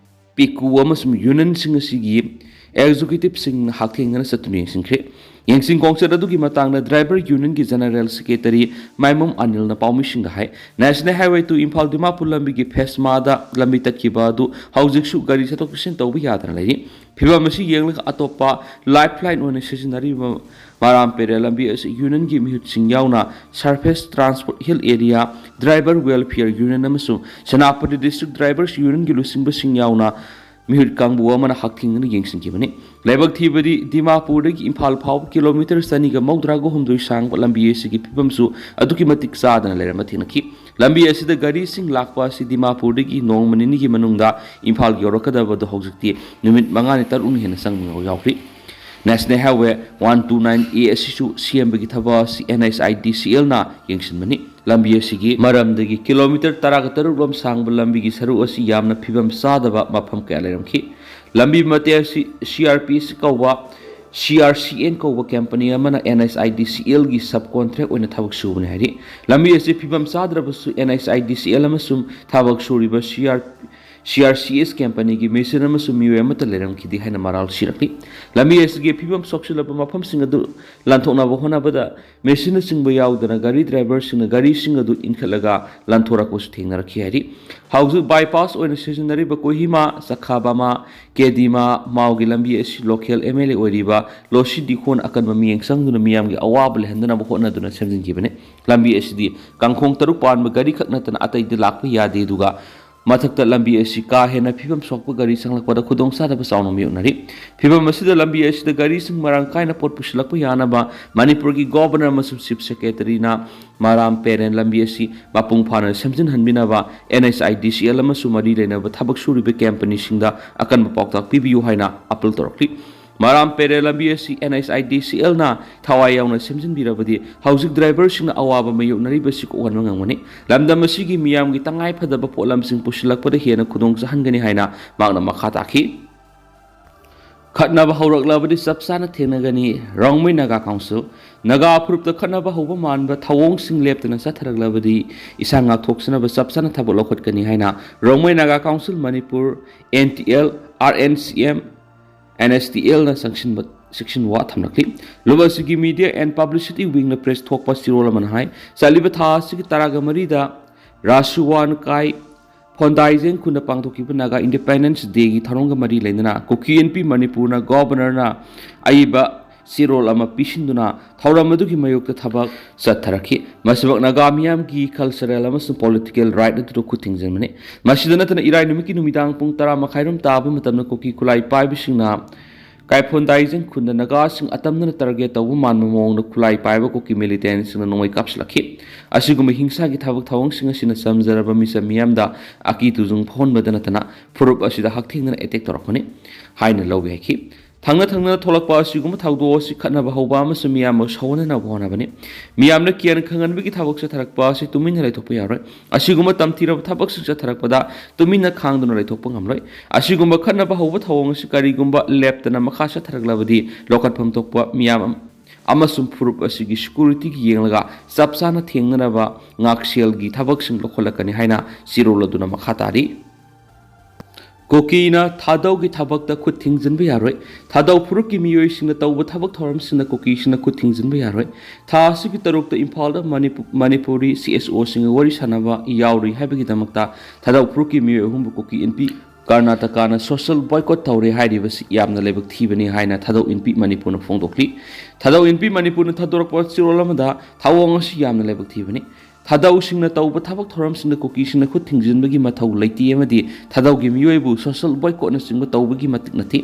ꯄꯤꯀꯨ ꯑꯃꯁꯨꯡ unionꯁꯤꯡ ꯑꯁꯤꯒꯤ executiveꯁꯤꯡꯅ ꯍꯛꯊꯦꯡꯅꯅ ꯆꯠꯇꯨꯅ ꯌꯦꯡꯁꯤꯟꯈ꯭ꯔꯦ꯫ ꯌꯦꯡꯁꯤꯟ ꯈꯣꯡꯆꯠ ꯑꯗꯨꯒꯤ ꯃꯇꯥꯡꯗ ꯗ꯭ꯔꯥꯏꯚꯔ ꯌꯨꯅꯤꯌꯟꯒꯤ ꯖꯦꯅꯔꯦꯜ ꯁꯦꯀ꯭ꯔꯦꯇꯔꯤ ꯃꯥꯏꯃꯨꯝ ꯑꯅꯤꯜꯅ ꯄꯥꯎꯃꯤꯁꯤꯡꯗ ꯍꯥꯏ, national highway two Imphal Dimapur ꯂꯝꯕꯤꯒꯤ ꯐꯦꯁ ꯃꯥꯗ ꯂꯝꯕꯤ ꯇꯠꯈꯤꯕ ꯑꯗꯨ ꯍꯧꯖꯤꯛꯁꯨ ꯒꯥꯔꯤ ꯆꯠꯊꯣꯛ ꯆꯠꯁꯤꯟ ꯇꯧꯕ ꯌꯥꯗꯅ ꯂꯩꯔꯤ꯫ ꯐꯤꯕꯝ ꯑꯁꯤ ꯌꯦꯡꯂꯒ ꯑꯇꯣꯞꯄ ꯂꯥꯏꯐ ꯂꯥꯏꯟ ꯑꯣꯏꯅ ꯁꯤꯖꯤꯟꯅꯔꯤꯕ ꯃꯔꯥꯝ ꯄꯦꯔꯦ ꯂꯝꯕꯤ ꯑꯁꯤ ꯌꯨꯅꯤꯌꯟꯒꯤ ꯃꯤꯍꯨꯠꯁꯤꯡ ꯌꯥꯎꯅ surface transport hill area driver welfare union ꯑꯃꯁꯨꯡ ꯁꯦꯅꯥꯄꯇꯤ ꯗꯤꯁꯇ꯭ꯔꯤꯛ ꯗ꯭ꯔꯥꯏꯚꯔꯁ ꯌꯨꯅꯤꯌꯟꯒꯤ ꯂꯨꯆꯤꯡꯕꯁꯤꯡ ꯌꯥꯎꯅ ꯃꯤꯍꯨꯠ ꯀꯥꯡꯕꯨ ꯑꯃꯅ ꯍꯛꯊꯦꯡꯅꯅ ꯌꯦꯡꯁꯤꯟꯈꯤꯕꯅꯤ꯫ ꯂꯥꯏꯕꯛ ꯊꯤꯕꯗꯤ ꯗꯤꯃꯥꯄꯨꯔꯗꯒꯤ ꯏꯝꯐꯥꯜ ꯐꯥꯎꯕ ꯀꯤꯂꯣꯃꯤꯇꯔ ꯆꯅꯤꯒ ꯃꯧꯗ꯭ꯔꯥꯒ ꯍꯨꯝꯗꯣꯏ ꯁꯥꯡꯕ ꯂꯝꯕꯤ ꯑꯁꯤꯒꯤ ꯐꯤꯕꯝꯁꯨ ꯑꯗꯨꯛꯀꯤ ꯃꯇꯤꯛ ꯆꯥꯗꯅ ꯂꯩꯔꯝꯕ ꯊꯦꯡꯅꯈꯤ꯫ ꯂꯝꯕꯤ ꯑꯁꯤꯗ ꯒꯥꯔꯤꯁꯤꯡ ꯂꯥꯛꯄ ꯑꯁꯤ ꯗꯤꯃꯥꯄꯨꯔꯗꯒꯤ ꯅꯣꯡꯃ ꯅꯤꯅꯤꯒꯤ ꯃꯅꯨꯡꯗ ꯏꯝꯐꯥꯜ ꯌꯧꯔꯛꯀꯗꯕꯗꯨ ꯍꯧꯖꯤꯛꯇꯤ ꯅꯨꯃꯤꯠ ꯃꯉꯥꯅꯤ ꯇꯔꯨꯛꯅꯤ ꯍꯦꯟꯅ ꯆꯪꯕ ꯌꯥꯎꯈ꯭ꯔꯤ꯫ National highway one two nine A ꯑꯁꯤꯁꯨ ꯁꯦꯝꯕꯒꯤ ꯊꯕꯛ ꯑꯁꯤ ꯑꯦꯟ ꯑꯩꯆ ꯑꯥꯏ ꯗꯤ ꯁꯤ ꯑꯦꯜꯅ ꯌꯦꯡꯁꯤꯟꯕꯅꯤ꯫ ꯂꯝꯕꯤ ꯑꯁꯤꯒꯤ ꯃꯔꯝꯗꯒꯤ ꯀꯤꯂꯣꯃꯤꯇꯔ ꯇꯔꯥꯒ ꯇꯔꯨꯛ ꯔꯣꯝ ꯁꯥꯡꯕ ꯂꯝꯕꯤꯒꯤ ꯁꯔꯨꯛ ꯑꯁꯤ ꯌꯥꯝꯅ ꯐꯤꯕꯝ ꯆꯥꯗꯕ ꯃꯐꯝ ꯀꯌꯥ ꯂꯩꯔꯝꯈꯤ꯫ ꯂꯝꯕꯤ ꯃꯇꯦꯛ ꯑꯁꯤ ꯁꯤ ꯑꯥꯔ ꯄꯤ ꯑꯦꯁ ꯀꯧꯕ, ꯁꯤ ꯑꯥꯔ ꯁꯤ ꯑꯦꯟ ꯀꯧꯕ ꯀꯝꯄꯅꯤ ꯑꯃꯅ ꯑꯦꯟ ꯑꯩꯆ ꯑꯥꯏ ꯗꯤ ꯁꯤ ꯑꯦꯜꯒꯤ ꯁꯕ ꯀꯣꯟꯇ꯭ꯔꯦꯛ ꯑꯣꯏꯅ ꯊꯕꯛ ꯁꯨꯕꯅꯤ ꯍꯥꯏꯔꯤ꯫ ꯂꯝꯕꯤ ꯑꯁꯤ ꯐꯤꯕꯝ ꯆꯥꯗ꯭ꯔꯕꯁꯨ and H I D C L ꯑꯃꯁꯨꯡ ꯊꯕꯛ ꯁꯨꯔꯤꯕ C R C R C S ꯀꯝꯄꯅꯤꯒꯤ ꯃꯦꯁꯤꯟ ꯑꯃꯁꯨꯡ ꯃꯤꯑꯣꯏ ꯑꯃꯠꯇ ꯂꯩꯔꯝꯈꯤꯗꯦ ꯍꯥꯏꯅ ꯃꯔꯥꯜ ꯁꯤꯔꯛꯂꯤ꯫ ꯂꯝꯕꯤ ꯑꯁꯤꯒꯤ ꯐꯤꯕꯝ ꯁꯣꯛꯆꯤꯜꯂꯕ ꯃꯐꯝꯁꯤꯡ ꯑꯗꯨ ꯂꯥꯟꯊꯣꯛꯅꯕ ꯍꯣꯠꯅꯕꯗ ꯃꯦꯁꯤꯟꯅꯆꯤꯡꯕ ꯌꯥꯎꯗꯅ ꯒꯥꯔꯤ ꯗ꯭ꯔꯥꯏꯚꯔꯁꯤꯡꯅ ꯒꯥꯔꯤꯁꯤꯡ ꯑꯗꯨ ꯏꯟꯈꯠꯂꯒ ꯂꯥꯟꯊꯣꯔꯛꯄꯁꯨ ꯊꯦꯡꯅꯔꯛꯈꯤ ꯍꯥꯏꯔꯤ꯫ ꯍꯧꯖꯤꯛ ꯕꯥꯏꯄꯥꯁ ꯑꯣꯏꯅ ꯁꯤꯖꯤꯟꯅꯔꯤꯕ ꯀꯣꯍꯤꯃꯥ, ꯆꯈꯥꯕꯥꯃꯥ, ꯀꯦꯗꯤꯃꯥ ꯃꯥꯎꯒꯤ ꯂꯝꯕꯤ ꯑꯁꯤ ꯂꯣꯀꯦꯜ ꯑꯦꯝ ꯑꯦꯜ ꯑꯦ ꯑꯣꯏꯔꯤꯕ ꯂꯣꯁꯤ ꯗꯤꯈꯣꯟ ꯑꯀꯟꯕ ꯃꯤꯠꯌꯦꯡ ꯆꯪꯗꯨꯅ ꯃꯤꯌꯥꯝꯒꯤ ꯑꯋꯥꯕ ꯂꯩꯍꯟꯗꯅꯕ ꯍꯣꯠꯅꯗꯨꯅ ꯁꯦꯝꯖꯤꯟꯈꯤꯕꯅꯤ꯫ ꯂꯝꯕꯤ ꯑꯁꯤꯗꯤ ꯀꯥꯡꯈꯣꯡ ꯇꯔꯨꯛ ꯄꯥꯟꯕ ꯒꯥꯔꯤ ꯈꯛ ꯅꯠꯇꯅ ꯑꯇꯩꯗꯤ ꯂꯥꯛꯄ ꯌꯥꯗꯦ, ꯑꯗꯨꯒ ꯃꯊꯛꯇ ꯂꯝꯕꯤ ꯑꯁꯤ ꯀꯥ ꯍꯦꯟꯅ ꯐꯤꯕꯝ ꯁꯣꯛꯄ ꯒꯥꯔꯤ ꯆꯪꯂꯛꯄꯗ ꯈꯨꯗꯣꯡꯆꯥꯗꯕ ꯆꯥꯎꯅ ꯃꯥꯌꯣꯛꯅꯔꯤ꯫ ꯐꯤꯕꯝ ꯑꯁꯤꯗ ꯂꯝꯕꯤ ꯑꯁꯤꯗ ꯒꯥꯔꯤꯁꯤꯡ ꯃꯔꯥꯡ ꯀꯥꯏꯅ ꯄꯣꯠ ꯄꯨꯁꯤꯜꯂꯛꯄ ꯌꯥꯅꯕ ꯃꯅꯤꯄꯨꯔꯒꯤ ꯒꯣꯚꯔꯅꯔ ꯑꯃꯁꯨꯡ ꯆꯤꯐ ꯁꯦꯀ꯭ꯔꯦꯇꯔꯤꯅ ꯃꯔꯥꯝ ꯄꯦꯔꯦꯟ ꯂꯝꯕꯤ ꯑꯁꯤ ꯃꯄꯨꯡ ꯐꯥꯅ ꯁꯦꯝꯖꯤꯟꯍꯟꯕꯤꯅꯕ and H I D C L ꯑꯃꯁꯨꯡ ꯃꯔꯤ ꯂꯩꯅꯕ ꯊꯕꯛ ꯁꯨꯔꯤꯕ ꯀꯝꯄꯅꯤꯁꯤꯡꯗ ꯑꯀꯟꯕ ꯄꯥꯎꯇꯥꯛ ꯄꯤꯕꯤꯌꯨ ꯍꯥꯏꯅ ꯑꯄꯤꯜ ꯇꯧꯔꯛꯂꯤ꯫ ꯃꯔꯥꯝ ꯄꯦꯔꯦ ꯂꯝꯕꯤ ꯑꯁꯤ ꯑꯦꯟ ꯑꯩꯆ ꯑꯥꯏ ꯗꯤ ꯁꯤ ꯑꯦꯜꯅ ꯊꯋꯥꯏ ꯌꯥꯎꯅ ꯁꯦꯝꯖꯤꯟꯕꯤꯔꯕꯗꯤ ꯍꯧꯖꯤꯛ ꯗ꯭ꯔꯥꯏꯚꯔꯁꯤꯡꯅ ꯑꯋꯥꯕ ꯃꯥꯌꯣꯛꯅꯔꯤꯕꯁꯤ ꯀꯣꯛꯍꯟꯕ ꯉꯝꯒꯅꯤ꯫ ꯂꯝꯗꯝ ꯑꯁꯤꯒꯤ ꯃꯤꯌꯥꯝꯒꯤ ꯇꯉꯥꯏ ꯐꯗꯕ ꯄꯣꯠꯂꯝꯁꯤꯡ ꯄꯨꯁꯤꯜꯂꯛꯄꯗ ꯍꯦꯟꯅ ꯈꯨꯗꯣꯡ ꯆꯥꯍꯟꯒꯅꯤ ꯍꯥꯏꯅ ꯃꯍꯥꯛꯅ ꯃꯈꯥ ꯇꯥꯈꯤ꯫ ꯈꯠꯅꯕ ꯍꯧꯔꯛꯂꯕꯗꯤ ꯆꯞ ꯆꯥꯅ ꯊꯦꯡꯅꯒꯅꯤ꯫ ꯔꯣꯡꯃꯩ ꯅꯥꯒꯥ ꯀꯥꯎꯟꯁꯤꯜ꯫ ꯅꯥꯒꯥ ꯐꯨꯔꯨꯞꯇ ꯈꯠꯅꯕ ꯍꯧꯕ ꯃꯥꯟꯕ ꯊꯧꯑꯣꯡꯁꯤꯡ ꯂꯦꯞꯇꯅ ꯆꯠꯊꯔꯛꯂꯕꯗꯤ ꯏꯁꯥ ꯉꯥꯛꯊꯣꯛꯆꯅꯕ ꯆꯞ ꯆꯥꯅ ꯊꯕꯛ ꯂꯧꯈꯠꯀꯅꯤ ꯍꯥꯏꯅ Rongmei Naga council Manipur, N T L, R N C M, N S T ꯑꯦꯜꯅ ꯆꯪꯁꯤꯟꯕ section ꯋꯥ ꯊꯝꯂꯛꯂꯤ꯫ ꯂꯨꯞ ꯑꯁꯤꯒꯤ Media and Publicity Wingꯅ press ꯊꯣꯛꯄ ꯆꯦꯔꯣꯜ ꯑꯃꯅ ꯍꯥꯏ, ꯆꯠꯂꯤꯕ ꯊꯥ ꯑꯁꯤꯒꯤ ꯇꯔꯥꯒ ꯃꯔꯤꯗ ꯔꯥꯁꯨꯋꯥꯟ ꯀꯥꯏ ꯐꯣꯟꯗꯥꯏꯖꯦꯡ ꯈꯨꯟꯗ ꯄꯥꯡꯊꯣꯛꯈꯤꯕ Naga Independence Dayꯒꯤ ꯊꯧꯔꯝꯒ ꯃꯔꯤ ꯂꯩꯅꯅ ꯀꯨꯀꯤ ꯏꯟꯄꯤ ꯃꯅꯤꯄꯨꯔꯅ Governorꯅ ꯑꯏꯕ ꯆꯦꯔꯣꯜ ꯑꯃ ꯄꯤꯁꯤꯟꯗꯨꯅ ꯊꯧꯔꯝ ꯑꯗꯨꯒꯤ ꯃꯥꯌꯣꯛꯇ ꯊꯕꯛ ꯆꯠꯊꯔꯛꯈꯤ꯫ ꯃꯁꯤꯃꯛ ꯅꯥꯒꯥ ꯃꯤꯌꯥꯝꯒꯤ cultural ꯑꯃꯁꯨꯡ political right ꯑꯗꯨꯗ ꯈꯨꯠ ꯊꯤꯡꯖꯤꯟꯕꯅꯤ꯫ ꯃꯁꯤꯗ ꯅꯠꯇꯅ ꯏꯔꯥꯏ ꯅꯨꯃꯤꯠꯀꯤ ꯅꯨꯃꯤꯗꯥꯡ ꯄꯨꯡ ꯇꯔꯥ ꯃꯈꯥꯏꯔꯣꯝ ꯇꯥꯕ ꯃꯇꯝꯗ ꯀꯨꯀꯤ ꯈꯨꯠꯂꯥꯏ ꯄꯥꯏꯕꯁꯤꯡꯅ ꯀꯥꯏꯐꯣꯟꯗꯥꯏꯖꯦꯡ ꯈꯨꯟꯗ ꯅꯥꯒꯥꯁꯤꯡ ꯑꯇꯝꯅꯅ target ꯇꯧꯕ ꯃꯥꯟꯕ ꯃꯑꯣꯡꯗ ꯈꯨꯠꯂꯥꯏ ꯄꯥꯏꯕ ꯀꯨꯀꯤ militantꯁꯤꯡꯅ ꯅꯣꯡꯃꯩ ꯀꯥꯞꯁꯤꯜꯂꯛꯈꯤ꯫ ꯑꯁꯤꯒꯨꯝꯕ ꯍꯤꯡꯁꯥꯒꯤ ꯊꯕꯛ ꯊꯧꯑꯣꯡꯁꯤꯡ ꯑꯁꯤꯅ ꯆꯝꯖꯔꯕ ꯃꯤꯆꯝ ꯃꯤꯌꯥꯝꯗ ꯑꯀꯤ ꯇꯨꯖꯨꯡ ꯐꯥꯎꯍꯟꯕꯗ ꯅꯠꯇꯅ ꯐꯨꯔꯨꯞ ꯑꯁꯤꯗ ꯍꯛꯊꯦꯡꯅꯅ attack ꯇꯧꯔꯛꯄꯅꯤ ꯍꯥꯏꯅ ꯂꯧꯏ ꯍꯥꯏꯈꯤ꯫ ꯊꯪꯅ ꯊꯪꯅꯅ ꯊꯣꯛꯂꯛꯄ ꯑꯁꯤꯒꯨꯝꯕ ꯊꯧꯗꯣꯛ ꯑꯁꯤ ꯈꯠꯅꯕ ꯍꯧꯕ ꯑꯃꯁꯨꯡ ꯃꯤꯌꯥꯝꯕꯨ ꯁꯧꯍꯟꯅꯅꯕ ꯍꯣꯠꯅꯕꯅꯤ꯫ ꯃꯤꯌꯥꯝꯅ ꯀꯤꯍꯟ ꯈꯪꯍꯟꯕꯒꯤ ꯊꯕꯛ ꯆꯠꯊꯔꯛꯄ ꯑꯁꯤ ꯇꯨꯃꯤꯟꯅ ꯂꯩꯊꯣꯛꯄ ꯌꯥꯔꯣꯏ꯫ ꯑꯁꯤꯒꯨꯝꯕ ꯇꯝꯊꯤꯔꯕ ꯊꯕꯛꯁꯤꯡ ꯆꯠꯊꯔꯛꯄꯗ ꯇꯨꯃꯤꯟꯅ ꯈꯥꯡꯗꯨꯅ ꯂꯩꯊꯣꯛꯄ ꯉꯝꯂꯣꯏ꯫ ꯑꯁꯤꯒꯨꯝꯕ ꯈꯠꯅꯕ ꯍꯧꯕ ꯊꯧꯑꯣꯡ ꯑꯁꯤ ꯀꯔꯤꯒꯨꯝꯕ ꯂꯦꯞꯇꯅ ꯃꯈꯥ ꯆꯠꯊꯔꯛꯂꯕꯗꯤ ꯂꯧꯈꯠꯐꯝ ꯊꯣꯛꯄ ꯃꯤꯌꯥꯝ ꯑꯃꯁꯨꯡ ꯐꯨꯔꯨꯞ ꯑꯁꯤꯒꯤ securityꯒꯤ ꯌꯦꯡꯂꯒ ꯆꯞ ꯆꯥꯅ ꯊꯦꯡꯅꯅꯕ ꯉꯥꯛꯁꯦꯜꯒꯤ ꯊꯕꯛꯁꯤꯡ ꯂꯧꯈꯠꯂꯛꯀꯅꯤ ꯍꯥꯏꯅ ꯆꯦꯔꯣꯜ ꯑꯗꯨꯅ ꯃꯈꯥ ꯇꯥꯔꯤ꯫ ꯀꯨꯀꯤꯅ ꯊꯥꯗꯧꯒꯤ ꯊꯕꯛꯇ ꯈꯨꯠ ꯊꯤꯡꯖꯤꯟꯕ ꯌꯥꯔꯣꯏ꯫ ꯊꯥꯗꯧ ꯐꯨꯔꯨꯞꯀꯤ ꯃꯤꯑꯣꯏꯁꯤꯡꯅ ꯇꯧꯕ ꯊꯕꯛ ꯊꯧꯔꯝꯁꯤꯡꯗ ꯀꯨꯀꯤꯁꯤꯡꯅ ꯈꯨꯠ ꯊꯤꯡꯖꯤꯟꯕ ꯌꯥꯔꯣꯏ꯫ ꯊꯥ ꯑꯁꯤꯒꯤ ꯇꯔꯨꯛꯇ ꯏꯝꯐꯥꯜꯗ ꯃꯅꯤꯄꯨ-, ꯃꯅꯤꯄꯨꯔꯤ CSOꯁꯤꯡꯒ ꯋꯥꯔꯤ ꯁꯥꯟꯅꯕ ꯌꯥꯎꯔꯨꯏ ꯍꯥꯏꯕꯒꯤꯗꯃꯛꯇ ꯊꯥꯗꯧ ꯐꯨꯔꯨꯞꯀꯤ ꯃꯤꯑꯣꯏ ꯑꯍꯨꯝꯕꯨ ꯀꯨꯀꯤ ꯏꯟꯄꯤ ꯀꯔꯅꯥꯇꯀꯥꯅ social boycott ꯇꯧꯔꯦ ꯍꯥꯏꯔꯤꯕꯁꯤ ꯌꯥꯝꯅ ꯂꯥꯏꯕꯛ ꯊꯤꯕꯅꯤ ꯍꯥꯏꯅ ꯊꯥꯗꯧ ꯏꯟꯄꯤ ꯃꯅꯤꯄꯨꯔꯅ ꯐꯣꯡꯗꯣꯛꯂꯤ꯫ ꯊꯥꯗꯧ ꯏꯟꯄꯤ ꯃꯅꯤꯄꯨꯔꯅ ꯊꯥꯗꯣꯔꯛꯄ ꯆꯦꯔꯣꯜ ꯑꯃꯗ ꯊꯧꯑꯣꯡ ꯑꯁꯤ ꯌꯥꯝꯅ ꯂꯥꯏꯕꯛ ꯊꯤꯕꯅꯤ꯫ ꯊꯥꯗꯧꯁꯤꯡꯅ ꯇꯧꯕ ꯊꯕꯛ ꯊꯧꯔꯝꯁꯤꯡꯗ ꯀꯨꯀꯤꯁꯤꯡꯅ ꯈꯨꯠ ꯊꯤꯡꯖꯤꯟꯕꯒꯤ ꯃꯊꯧ ꯂꯩꯇꯦ ꯑꯃꯗꯤ ꯊꯥꯗꯧꯒꯤ ꯃꯤꯑꯣꯏꯕꯨ social boycottꯅꯆꯤꯡꯕ ꯇꯧꯕꯒꯤ ꯃꯇꯤꯛ ꯅꯠꯇꯦ꯫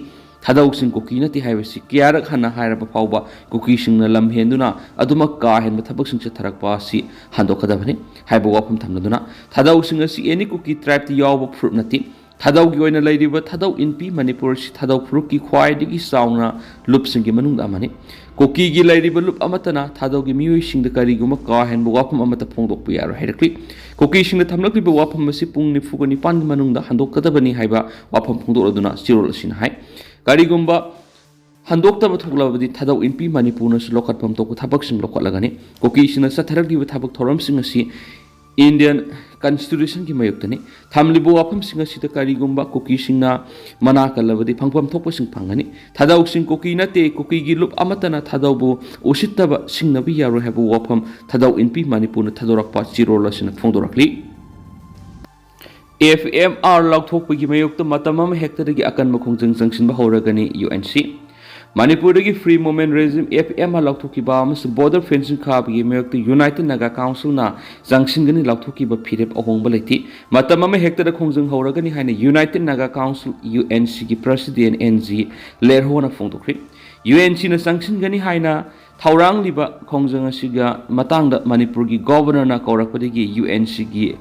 ꯊꯥꯗꯧꯁꯤꯡ ꯀꯨꯀꯤ ꯅꯠꯇꯦ ꯍꯥꯏꯕꯁꯤ ꯀꯌꯥꯔꯛ ꯍꯟꯅ ꯍꯥꯏꯔꯕ ꯐꯥꯎꯕ ꯀꯨꯀꯤꯁꯤꯡꯅ ꯂꯝ ꯍꯦꯟꯗꯨꯅ ꯑꯗꯨꯃꯛ ꯀꯥ ꯍꯦꯟꯕ ꯊꯕꯛꯁꯤꯡ ꯆꯠꯊꯔꯛꯄ ꯑꯁꯤ ꯍꯟꯗꯣꯛꯀꯗꯕꯅꯤ ꯍꯥꯏꯕ ꯋꯥꯐꯝ ꯊꯝꯂꯗꯨꯅ ꯊꯥꯗꯧꯁꯤꯡ ꯑꯁꯤ any ꯀꯨꯀꯤ tribeꯇ ꯌꯥꯎꯕ ꯐꯨꯔꯨꯞ ꯅꯠꯇꯦ꯫ ꯊꯥꯗꯧꯒꯤ ꯑꯣꯏꯅ ꯂꯩꯔꯤꯕ ꯊꯥꯗꯧ ꯏꯟꯄꯤ ꯃꯅꯤꯄꯨꯔ ꯑꯁꯤ ꯊꯥꯗꯧ ꯐꯨꯔꯨꯞꯀꯤ ꯈ꯭ꯋꯥꯏꯗꯒꯤ ꯆꯥꯎꯅ ꯂꯨꯞꯁꯤꯡꯒꯤ ꯃꯅꯨꯡꯗ ꯑꯃꯅꯤ꯫ ꯀꯨꯀꯤꯒꯤ ꯂꯩꯔꯤꯕ ꯂꯨꯞ ꯑꯃꯠꯇꯅ ꯊꯥꯗꯧꯒꯤ ꯃꯤꯑꯣꯏꯁꯤꯡꯗ ꯀꯔꯤꯒꯨꯝꯕ ꯀꯥ ꯍꯦꯟꯕ ꯋꯥꯐꯝ ꯑꯃꯠꯇ ꯐꯣꯡꯗꯣꯛꯄ ꯌꯥꯔꯣꯏ ꯍꯥꯏꯔꯛꯂꯤ꯫ ꯀꯨꯀꯤꯁꯤꯡꯅ ꯊꯝꯂꯛꯂꯤꯕ ꯋꯥꯐꯝ ꯑꯁꯤ ꯄꯨꯡ ꯅꯤꯐꯨꯒ ꯅꯤꯄꯥꯟꯒꯤ ꯃꯅꯨꯡꯗ ꯍꯟꯗꯣꯛꯀꯗꯕꯅꯤ ꯍꯥꯏꯕ ꯋꯥꯐꯝ ꯐꯣꯡꯗꯣꯛꯂꯗꯨꯅ ꯆꯦꯔꯣꯜ ꯑꯁꯤꯅ ꯍꯥꯏ꯫ ꯀꯔꯤꯒꯨꯝꯕ ꯍꯟꯗꯣꯛꯇꯕ ꯊꯣꯛꯂꯕꯗꯤ ꯊꯥꯗꯧ ꯏꯟꯄꯤ ꯃꯅꯤꯄꯨꯔꯅꯁꯨ ꯂꯧꯈꯠꯐꯝ ꯊꯣꯛꯄ ꯊꯕꯛꯁꯤꯡ ꯂꯧꯈꯠꯂꯒꯅꯤ꯫ ꯀꯨꯀꯤꯁꯤꯡꯅ ꯆꯠꯊꯔꯛꯂꯤꯕ ꯊꯕꯛ ꯊꯧꯔꯝꯁꯤꯡ ꯑꯁꯤ Indian Constitutionꯒꯤ ꯃꯥꯌꯣꯛꯇꯅꯤ꯫ ꯊꯝꯂꯤꯕ ꯋꯥꯐꯝꯁꯤꯡ ꯑꯁꯤꯗ ꯀꯔꯤꯒꯨꯝꯕ ꯀꯨꯀꯤꯁꯤꯡꯅ ꯃꯅꯥ ꯀꯜꯂꯕꯗꯤ ꯐꯪꯐꯝ ꯊꯣꯛꯄꯁꯤꯡ ꯐꯪꯒꯅꯤ꯫ ꯊꯥꯗꯧꯁꯤꯡ ꯀꯨꯀꯤ ꯅꯠꯇꯦ, ꯀꯨꯀꯤꯒꯤ ꯂꯨꯞ ꯑꯃꯠꯇꯅ ꯊꯥꯗꯧꯕꯨ ꯎꯁꯤꯠꯇꯕ ꯁꯤꯡꯅꯕ ꯌꯥꯔꯣꯏ ꯍꯥꯏꯕ ꯋꯥꯐꯝ ꯊꯥꯗꯧ ꯏꯟꯄꯤ ꯃꯅꯤꯄꯨꯔꯅ ꯊꯥꯗꯣꯔꯛꯄ ꯆꯦꯔꯣꯜ ꯑꯁꯤꯅ ꯐꯣꯡꯗꯣꯔꯛꯂꯤ꯫ F M R ꯂꯥꯎꯊꯣꯛꯄꯒꯤ ꯃꯥꯌꯣꯛꯇ ꯃꯇꯝ ꯑꯃ ꯍꯦꯛꯇꯗꯒꯤ ꯑꯀꯟꯕ ꯈꯣꯡꯖꯪ ꯆꯪꯁꯤꯟꯕ ꯍꯧꯔꯒꯅꯤ, U N C꯫ ꯃꯅꯤꯄꯨꯔꯗꯒꯤ Free Movement Regime, F M R ꯂꯥꯎꯊꯣꯛꯈꯤꯕ ꯑꯃꯁꯨꯡ border fencing ꯈꯥꯕꯒꯤ ꯃꯥꯌꯣꯛꯇ United Naga Councilꯅ ꯆꯪꯁꯤꯟꯒꯅꯤ ꯂꯥꯎꯊꯣꯛꯈꯤꯕ ꯐꯤꯔꯦꯞ ꯑꯍꯣꯡꯕ ꯂꯩꯇꯦ꯫ ꯃꯇꯝ ꯑꯃ ꯍꯦꯛꯇꯗ ꯈꯣꯡꯖꯪ ꯍꯧꯔꯒꯅꯤ ꯍꯥꯏꯅ United Naga Council, U N Cꯒꯤ President N G ꯂꯦꯔꯍꯣꯅ ꯐꯣꯡꯗꯣꯛꯈ꯭ꯔꯤ꯫ U N Cꯅ ꯆꯪꯁꯤꯟꯒꯅꯤ ꯍꯥꯏꯅ ꯊꯧꯔꯥꯡꯂꯤꯕ ꯈꯣꯡꯖꯪ ꯑꯁꯤꯒ ꯃꯇꯥꯡꯗ ꯃꯅꯤꯄꯨꯔꯒꯤ Governorꯅ ꯀꯧꯔꯛꯄꯗꯒꯤ U N Cꯒꯤ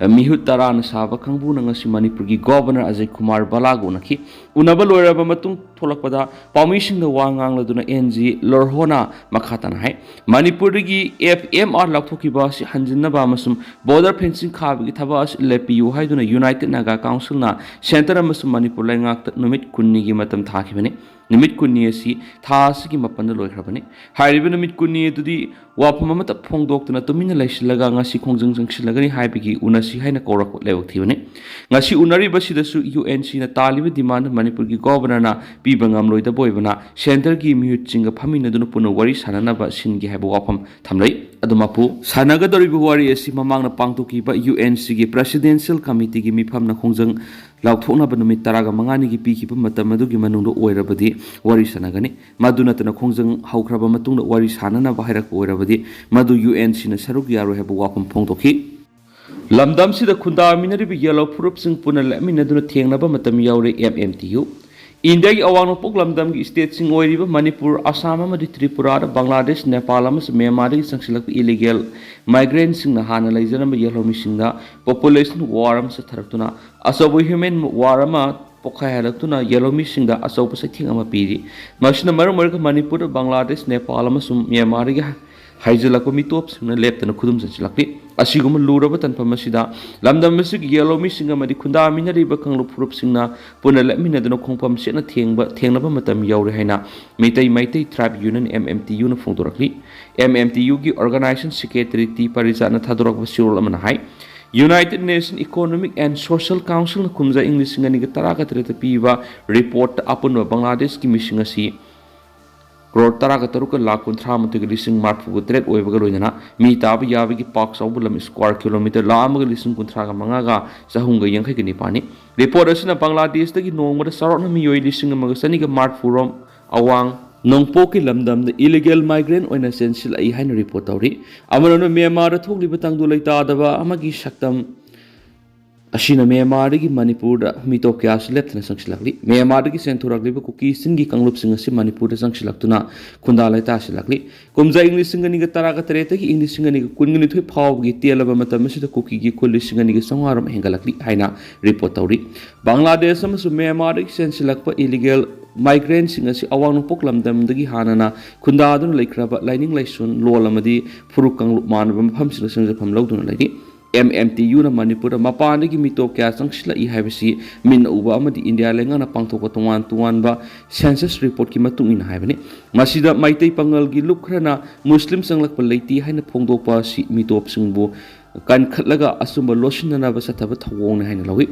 ꯃꯤꯍꯨꯠ ꯇꯔꯥꯅ ꯁꯥꯕ ꯀꯥꯡꯕꯨꯅ ꯉꯁꯤ ꯃꯅꯤꯄꯨꯔꯒꯤ Governor ꯑꯖꯌ ꯀꯨꯃꯥꯔ ꯕꯂꯥꯒ ꯎꯅꯈꯤ꯫ ꯎꯅꯕ ꯂꯣꯏꯔꯕ ꯃꯇꯨꯡ ꯊꯣꯛꯂꯛꯄꯗ ꯄꯥꯎꯃꯤꯁꯤꯡꯗ ꯋꯥ ꯉꯥꯡꯂꯗꯨꯅ N G ꯂꯦꯔꯍꯣꯅ ꯃꯈꯥ ꯇꯥꯅ ꯍꯥꯏ, ꯃꯅꯤꯄꯨꯔꯗꯒꯤ F M R ꯂꯥꯎꯊꯣꯛꯈꯤꯕ ꯑꯁꯤ ꯍꯟꯖꯤꯟꯅꯕ ꯑꯃꯁꯨꯡ border fencing ꯈꯥꯕꯒꯤ ꯊꯕꯛ ꯑꯁꯤ ꯂꯦꯞꯄꯤꯌꯨ ꯍꯥꯏꯗꯨꯅ United Naga Councilꯅ Centre ꯑꯃꯁꯨꯡ ꯃꯅꯤꯄꯨꯔ ꯂꯩꯉꯥꯛꯇ ꯅꯨꯃꯤꯠ ꯀꯨꯟꯅꯤꯒꯤ ꯃꯇꯝ ꯊꯥꯈꯤꯕꯅꯤ꯫ ꯅꯨꯃꯤꯠ ꯀꯨꯟꯅꯤ ꯑꯁꯤ ꯊꯥ ꯑꯁꯤꯒꯤ ꯃꯥꯄꯟꯗ ꯂꯣꯏꯈ꯭ꯔꯕꯅꯤ꯫ ꯍꯥꯏꯔꯤꯕ ꯅꯨꯃꯤꯠ ꯀꯨꯟꯅꯤ ꯑꯗꯨꯗꯤ ꯋꯥꯐꯝ ꯑꯃꯠꯇ ꯐꯣꯡꯗꯣꯛꯇꯅ ꯇꯨꯃꯤꯟꯅ ꯂꯩꯁꯤꯜꯂꯒ ꯉꯁꯤ ꯈꯣꯡꯖꯪ ꯆꯪꯁꯤꯜꯂꯒꯅꯤ ꯍꯥꯏꯕꯒꯤ ꯎꯅꯁꯤ ꯍꯥꯏꯅ ꯀꯧꯔꯛꯄ ꯂꯥꯏꯕꯛ ꯊꯤꯕꯅꯤ꯫ ꯉꯁꯤ ꯎꯅꯔꯤꯕꯁꯤꯗꯁꯨ U N Cꯅ ꯇꯥꯜꯂꯤꯕ demand ꯃꯅꯤꯄꯨꯔꯒꯤ Governorꯅ ꯄꯤꯕ ꯉꯝꯂꯣꯏꯗꯕ ꯑꯣꯏꯕꯅ Centreꯒꯤ ꯃꯤꯍꯨꯠꯁꯤꯡꯒ ꯐꯝꯃꯤꯟꯅꯗꯨꯅ ꯄꯨꯟꯅ ꯋꯥꯔꯤ ꯁꯥꯟꯅꯅꯕ ꯁꯤꯟꯒꯦ ꯍꯥꯏꯕ ꯋꯥꯐꯝ ꯊꯝꯂꯛꯏ꯫ ꯑꯗꯨ ꯃꯄꯨ ꯁꯥꯟꯅꯒꯗꯧꯔꯤꯕ ꯋꯥꯔꯤ ꯑꯁꯤ ꯃꯃꯥꯡꯗ ꯄꯥꯡꯊꯣꯛꯈꯤꯕ U N Cꯒꯤ Presidential Committeeꯒꯤ ꯃꯤꯐꯝꯅ ꯈꯣꯡꯖꯪ ꯂꯥꯎꯊꯣꯛꯅꯕ ꯅꯨꯃꯤꯠ ꯇꯔꯥꯒ ꯃꯉꯥꯅꯤꯒꯤ ꯄꯤꯈꯤꯕ ꯃꯇꯝ ꯑꯗꯨꯒꯤ ꯃꯅꯨꯡꯗ ꯑꯣꯏꯔꯕꯗꯤ ꯋꯥꯔꯤ ꯁꯥꯟꯅꯒꯅꯤ꯫ ꯃꯗꯨ ꯅꯠꯇꯅ ꯈꯣꯡꯖꯪ ꯍꯧꯈ꯭ꯔꯕ ꯃꯇꯨꯡꯗ ꯋꯥꯔꯤ ꯁꯥꯟꯅꯅꯕ ꯍꯥꯏꯔꯛꯄ ꯑꯣꯏꯔꯕꯗꯤ ꯃꯗꯨ U N Cꯅ ꯁꯔꯨꯛ ꯌꯥꯔꯣꯏ ꯍꯥꯏꯕ ꯋꯥꯐꯝ ꯐꯣꯡꯗꯣꯛꯈꯤ꯫ ꯂꯝꯗꯝꯁꯤꯗ ꯈꯨꯟꯗꯥꯃꯤꯟꯅꯔꯤꯕ ꯌꯦꯜꯍꯧ ꯐꯨꯔꯨꯞꯁꯤꯡ ꯄꯨꯟꯅ ꯂꯦꯞꯃꯤꯟꯅꯗꯨꯅ ꯊꯦꯡꯅꯕ ꯃꯇꯝ ꯌꯥꯎꯔꯦ, M M T U꯫ ꯏꯟꯗꯤꯌꯥꯒꯤ ꯑꯋꯥꯡ ꯅꯣꯡꯄꯣꯛ ꯂꯝꯗꯝꯒꯤ stateꯁꯤꯡ ꯑꯣꯏꯔꯤꯕ ꯃꯅꯤꯄꯨꯔ, ꯑꯁꯥꯝ ꯑꯃꯗꯤ ꯇ꯭ꯔꯤꯄꯨꯔꯥꯗ ꯕꯪꯒ꯭ꯂꯥꯗꯦꯁ, ꯅꯦꯄꯥꯜ ꯑꯃꯁꯨꯡ ꯃ꯭ꯌꯥꯟꯃꯥꯔꯗꯒꯤ ꯆꯪꯁꯤꯜꯂꯛꯄ illegal migrantꯁꯤꯡꯅ ꯍꯥꯟꯅ ꯂꯩꯖꯔꯝꯕ ꯌꯦꯜꯍꯧꯃꯤꯁꯤꯡꯗ population war ꯑꯃ ꯆꯠꯊꯔꯛꯇꯨꯅ ꯑꯆꯧꯕ human war ꯑꯃ ꯄꯣꯛꯈꯥꯏꯍꯜꯂꯛꯇꯨꯅ ꯌꯦꯜꯍꯧꯃꯤꯁꯤꯡꯗ ꯑꯆꯧꯕ ꯆꯩꯊꯦꯡ ꯑꯃ ꯄꯤꯔꯤ꯫ ꯃꯁꯤꯅ ꯃꯔꯝ ꯑꯣꯏꯔꯒ ꯃꯅꯤꯄꯨꯔꯗ ꯕꯪꯒ꯭ꯂꯥꯗꯦꯁ, ꯅꯦꯄꯥꯜ ꯑꯃꯁꯨꯡ ꯃ꯭ꯌꯥꯟꯃꯥꯔꯗꯒꯤ ꯍꯥꯏꯖꯤꯜꯂꯛꯄ ꯃꯤꯇꯣꯞꯁꯤꯡꯅ ꯂꯦꯞꯇꯅ ꯈꯨꯗꯨꯝ ꯆꯟꯁꯤꯜꯂꯛꯂꯤ꯫ ꯑꯁꯤꯒꯨꯝꯕ ꯂꯨꯔꯕ ꯇꯥꯟꯐꯝ ꯑꯁꯤꯗ ꯂꯝꯗꯝ ꯑꯁꯤꯒꯤ ꯌꯦꯜꯍꯧꯃꯤꯁꯤꯡ ꯑꯃꯗꯤ ꯈꯨꯟꯗꯥꯃꯤꯟꯅꯔꯤꯕ ꯀꯥꯡꯂꯨꯞ ꯐꯨꯔꯨꯞꯁꯤꯡꯅ ꯄꯨꯟꯅ ꯂꯦꯞꯃꯤꯟꯅꯗꯨꯅ ꯈꯣꯡꯐꯝ ꯆꯦꯠꯅ ꯊꯦꯡꯕ ꯊꯦꯡꯅꯕ ꯃꯇꯝ ꯌꯧꯔꯦ ꯍꯥꯏꯅ Meetei Meitei tribe union, M M T U ꯅ ꯐꯣꯡꯗꯣꯔꯛꯂꯤ꯫ M M T U ꯒꯤ ꯑꯣꯔꯒꯅꯥꯏꯖꯦꯁꯟ ꯁꯦꯀ꯭ꯔꯦꯇꯔꯤ ꯇꯤ ꯄꯔꯤꯖꯥꯠꯅ ꯊꯥꯗꯣꯔꯛꯄ ꯁꯤꯔꯣꯜ ꯑꯃꯅ ꯍꯥꯏ, United Nation Economic and Social Council ꯅ ꯀꯨꯝꯖꯥ ꯏꯪ ꯂꯤꯁꯤꯡ ꯑꯅꯤꯒ ꯇꯔꯥꯒ ꯇꯔꯦꯠꯇ ꯄꯤꯕ ꯔꯤꯄꯣꯔꯠꯇ ꯑꯄꯨꯟꯕ ꯕꯪꯒ꯭ꯂꯥꯗꯦꯁꯀꯤ ꯃꯤꯁꯤꯡ ꯑꯁꯤ ꯀ꯭ꯔꯣꯔ ꯇꯔꯥꯒ ꯇꯔꯨꯛꯀ ꯂꯥꯈ ꯀꯨꯟꯊ꯭ꯔꯥ ꯃꯥꯊꯣꯏꯒ ꯂꯤꯁꯤꯡ ꯃꯔꯤꯐꯨꯒ ꯇꯔꯦꯠ ꯑꯣꯏꯕꯒ ꯂꯣꯏꯅꯅ ꯃꯤ ꯇꯥꯕ ꯌꯥꯕꯒꯤ ꯄꯥꯛ ꯆꯥꯎꯕ ꯂꯝ ꯁ꯭ꯀ꯭ꯋꯥꯔ ꯀꯤꯂꯣꯃꯤꯇꯔ ꯂꯥꯈ ꯑꯃꯒ ꯂꯤꯁꯤꯡ ꯀꯨꯟꯊ꯭ꯔꯥꯒ ꯃꯉꯥꯒ ꯆꯍꯨꯝꯒ ꯌꯥꯡꯈꯩꯒ ꯅꯤꯄꯥꯜꯅꯤ꯫ ꯔꯤꯄꯣꯔꯠ ꯑꯁꯤꯅ ꯕꯪꯒ꯭ꯂꯥꯗꯦꯁꯇꯒꯤ ꯅꯣꯡꯃꯗ ꯆꯥꯎꯔꯥꯛꯅ ꯃꯤꯑꯣꯏ ꯂꯤꯁꯤꯡ ꯑꯃꯒ ꯆꯅꯤꯒ ꯃꯔꯤꯐꯨꯔꯣꯝ ꯑꯋꯥꯡ ꯅꯣꯡꯄꯣꯛꯀꯤ ꯂꯝꯗꯝꯗ ꯏꯂꯤꯒꯦꯜ ꯃꯥꯏꯒ꯭ꯔꯦꯟ ꯑꯣꯏꯅ ꯆꯦꯟꯁꯤꯜꯂꯛꯏ ꯍꯥꯏꯅ ꯔꯤꯄꯣꯔꯠ ꯇꯧꯔꯤ꯫ ꯑꯃꯔꯣꯝꯗ ꯃ꯭ꯌꯥꯟꯃꯥꯔꯗ ꯊꯣꯛꯂꯤꯕ ꯇꯪꯗꯨ ꯂꯩꯇꯥꯗꯕ ꯑꯃꯒꯤ ꯁꯛꯇꯝ ꯑꯁꯤꯅ ꯃ꯭ꯌꯥꯟꯃꯥꯔꯗꯒꯤ ꯃꯅꯤꯄꯨꯔꯗ ꯃꯤꯇꯣꯞ ꯀꯌꯥꯁꯨ ꯂꯦꯞꯇꯅ ꯆꯪꯁꯤꯜꯂꯛꯂꯤ꯫ ꯃ꯭ꯌꯥꯟꯃꯥꯔꯗꯒꯤ ꯆꯦꯟꯊꯣꯔꯛꯂꯤꯕ ꯀꯨꯀꯤꯁꯤꯡꯒꯤ ꯀꯥꯡꯂꯨꯞꯁꯤꯡ ꯑꯁꯤ ꯃꯅꯤꯄꯨꯔꯗ ꯆꯪꯁꯤꯜꯂꯛꯇꯨꯅ ꯈꯨꯟꯗꯥ ꯂꯩꯇꯥꯁꯤꯜꯂꯛꯂꯤ꯫ ꯀꯨꯝꯖꯥ ꯏꯪ ꯂꯤꯁꯤꯡ ꯑꯅꯤꯒ ꯇꯔꯥꯒ ꯇꯔꯦꯠꯇꯒꯤ ꯏꯪ ꯂꯤꯁꯤꯡ ꯑꯅꯤꯒ ꯀꯨꯟꯒ ꯅꯤꯊꯣꯏ ꯐꯥꯎꯕꯒꯤ ꯇꯦꯜꯂꯕ ꯃꯇꯝ ꯑꯁꯤꯗ ꯀꯨꯀꯤꯒꯤ ꯈꯨꯜ ꯂꯤꯁꯤꯡ ꯑꯅꯤꯒ ꯆꯥꯝꯃꯉꯥ ꯔꯣꯝ ꯍꯦꯟꯒꯠꯂꯛꯂꯤ ꯍꯥꯏꯅ ꯔꯤꯄꯣꯔꯠ ꯇꯧꯔꯤ꯫ ꯕꯪꯒ꯭ꯂꯥꯗꯦꯁ ꯑꯃꯁꯨꯡ ꯃ꯭ꯌꯥꯟꯃꯥꯔꯗꯒꯤ ꯆꯦꯟꯁꯤꯜꯂꯛꯄ ꯏꯂꯤꯒꯦꯜ ꯃꯥꯏꯒ꯭ꯔꯦꯟꯁꯤꯡ ꯑꯁꯤ ꯑꯋꯥꯡ ꯅꯣꯡꯄꯣꯛ ꯂꯝꯗꯝꯗꯒꯤ ꯍꯥꯟꯅꯅ ꯈꯨꯟꯗꯥꯗꯨꯅ ꯂꯩꯈ꯭ꯔꯕ ꯂꯥꯏꯅꯤꯡ ꯂꯥꯏꯁꯣꯟ, ꯂꯣꯜ ꯑꯃꯗꯤ ꯐꯨꯔꯨꯞ ꯀꯥꯡꯂꯨꯞ ꯃꯥꯟꯅꯕ ꯃꯐꯝꯁꯤꯡꯗ ꯆꯪꯖꯐꯝ ꯂꯧꯗꯨꯅ ꯂꯩꯔꯤ꯫ M M T U ꯅ ꯃꯅꯤꯄꯨꯔꯗ ꯃꯄꯥꯟꯗꯒꯤ ꯃꯤꯇꯣꯞ ꯀꯌꯥ ꯆꯪꯁꯤꯜꯂꯛꯏ ꯍꯥꯏꯕꯁꯤ ꯃꯤꯠꯅ ꯎꯕ ꯑꯃꯗꯤ ꯏꯟꯗꯤꯌꯥ ꯂꯩꯉꯥꯛꯅ ꯄꯥꯡꯊꯣꯛꯄ ꯇꯣꯉꯥꯟ ꯇꯣꯉꯥꯟꯕ ꯁꯦꯟꯁꯁ ꯔꯤꯄꯣꯔꯠꯀꯤ ꯃꯇꯨꯡ ꯏꯟꯅ ꯍꯥꯏꯕꯅꯤ꯫ ꯃꯁꯤꯗ ꯃꯩꯇꯩ ꯄꯥꯉꯜꯒꯤ ꯂꯨꯞ ꯈꯔꯅ ꯃꯨꯁꯂꯤꯝ ꯆꯪꯂꯛꯄ ꯂꯩꯇꯦ ꯍꯥꯏꯅ ꯐꯣꯡꯗꯣꯛꯄ ꯑꯁꯤ ꯃꯤꯇꯣꯞꯁꯤꯡꯕꯨ ꯀꯟꯈꯠꯂꯒ ꯑꯆꯨꯝꯕ ꯂꯣꯠꯁꯤꯟꯅꯅꯕ ꯆꯠꯊꯕ ꯊꯧꯑꯣꯡꯅꯤ ꯍꯥꯏꯅ ꯂꯧꯏ꯫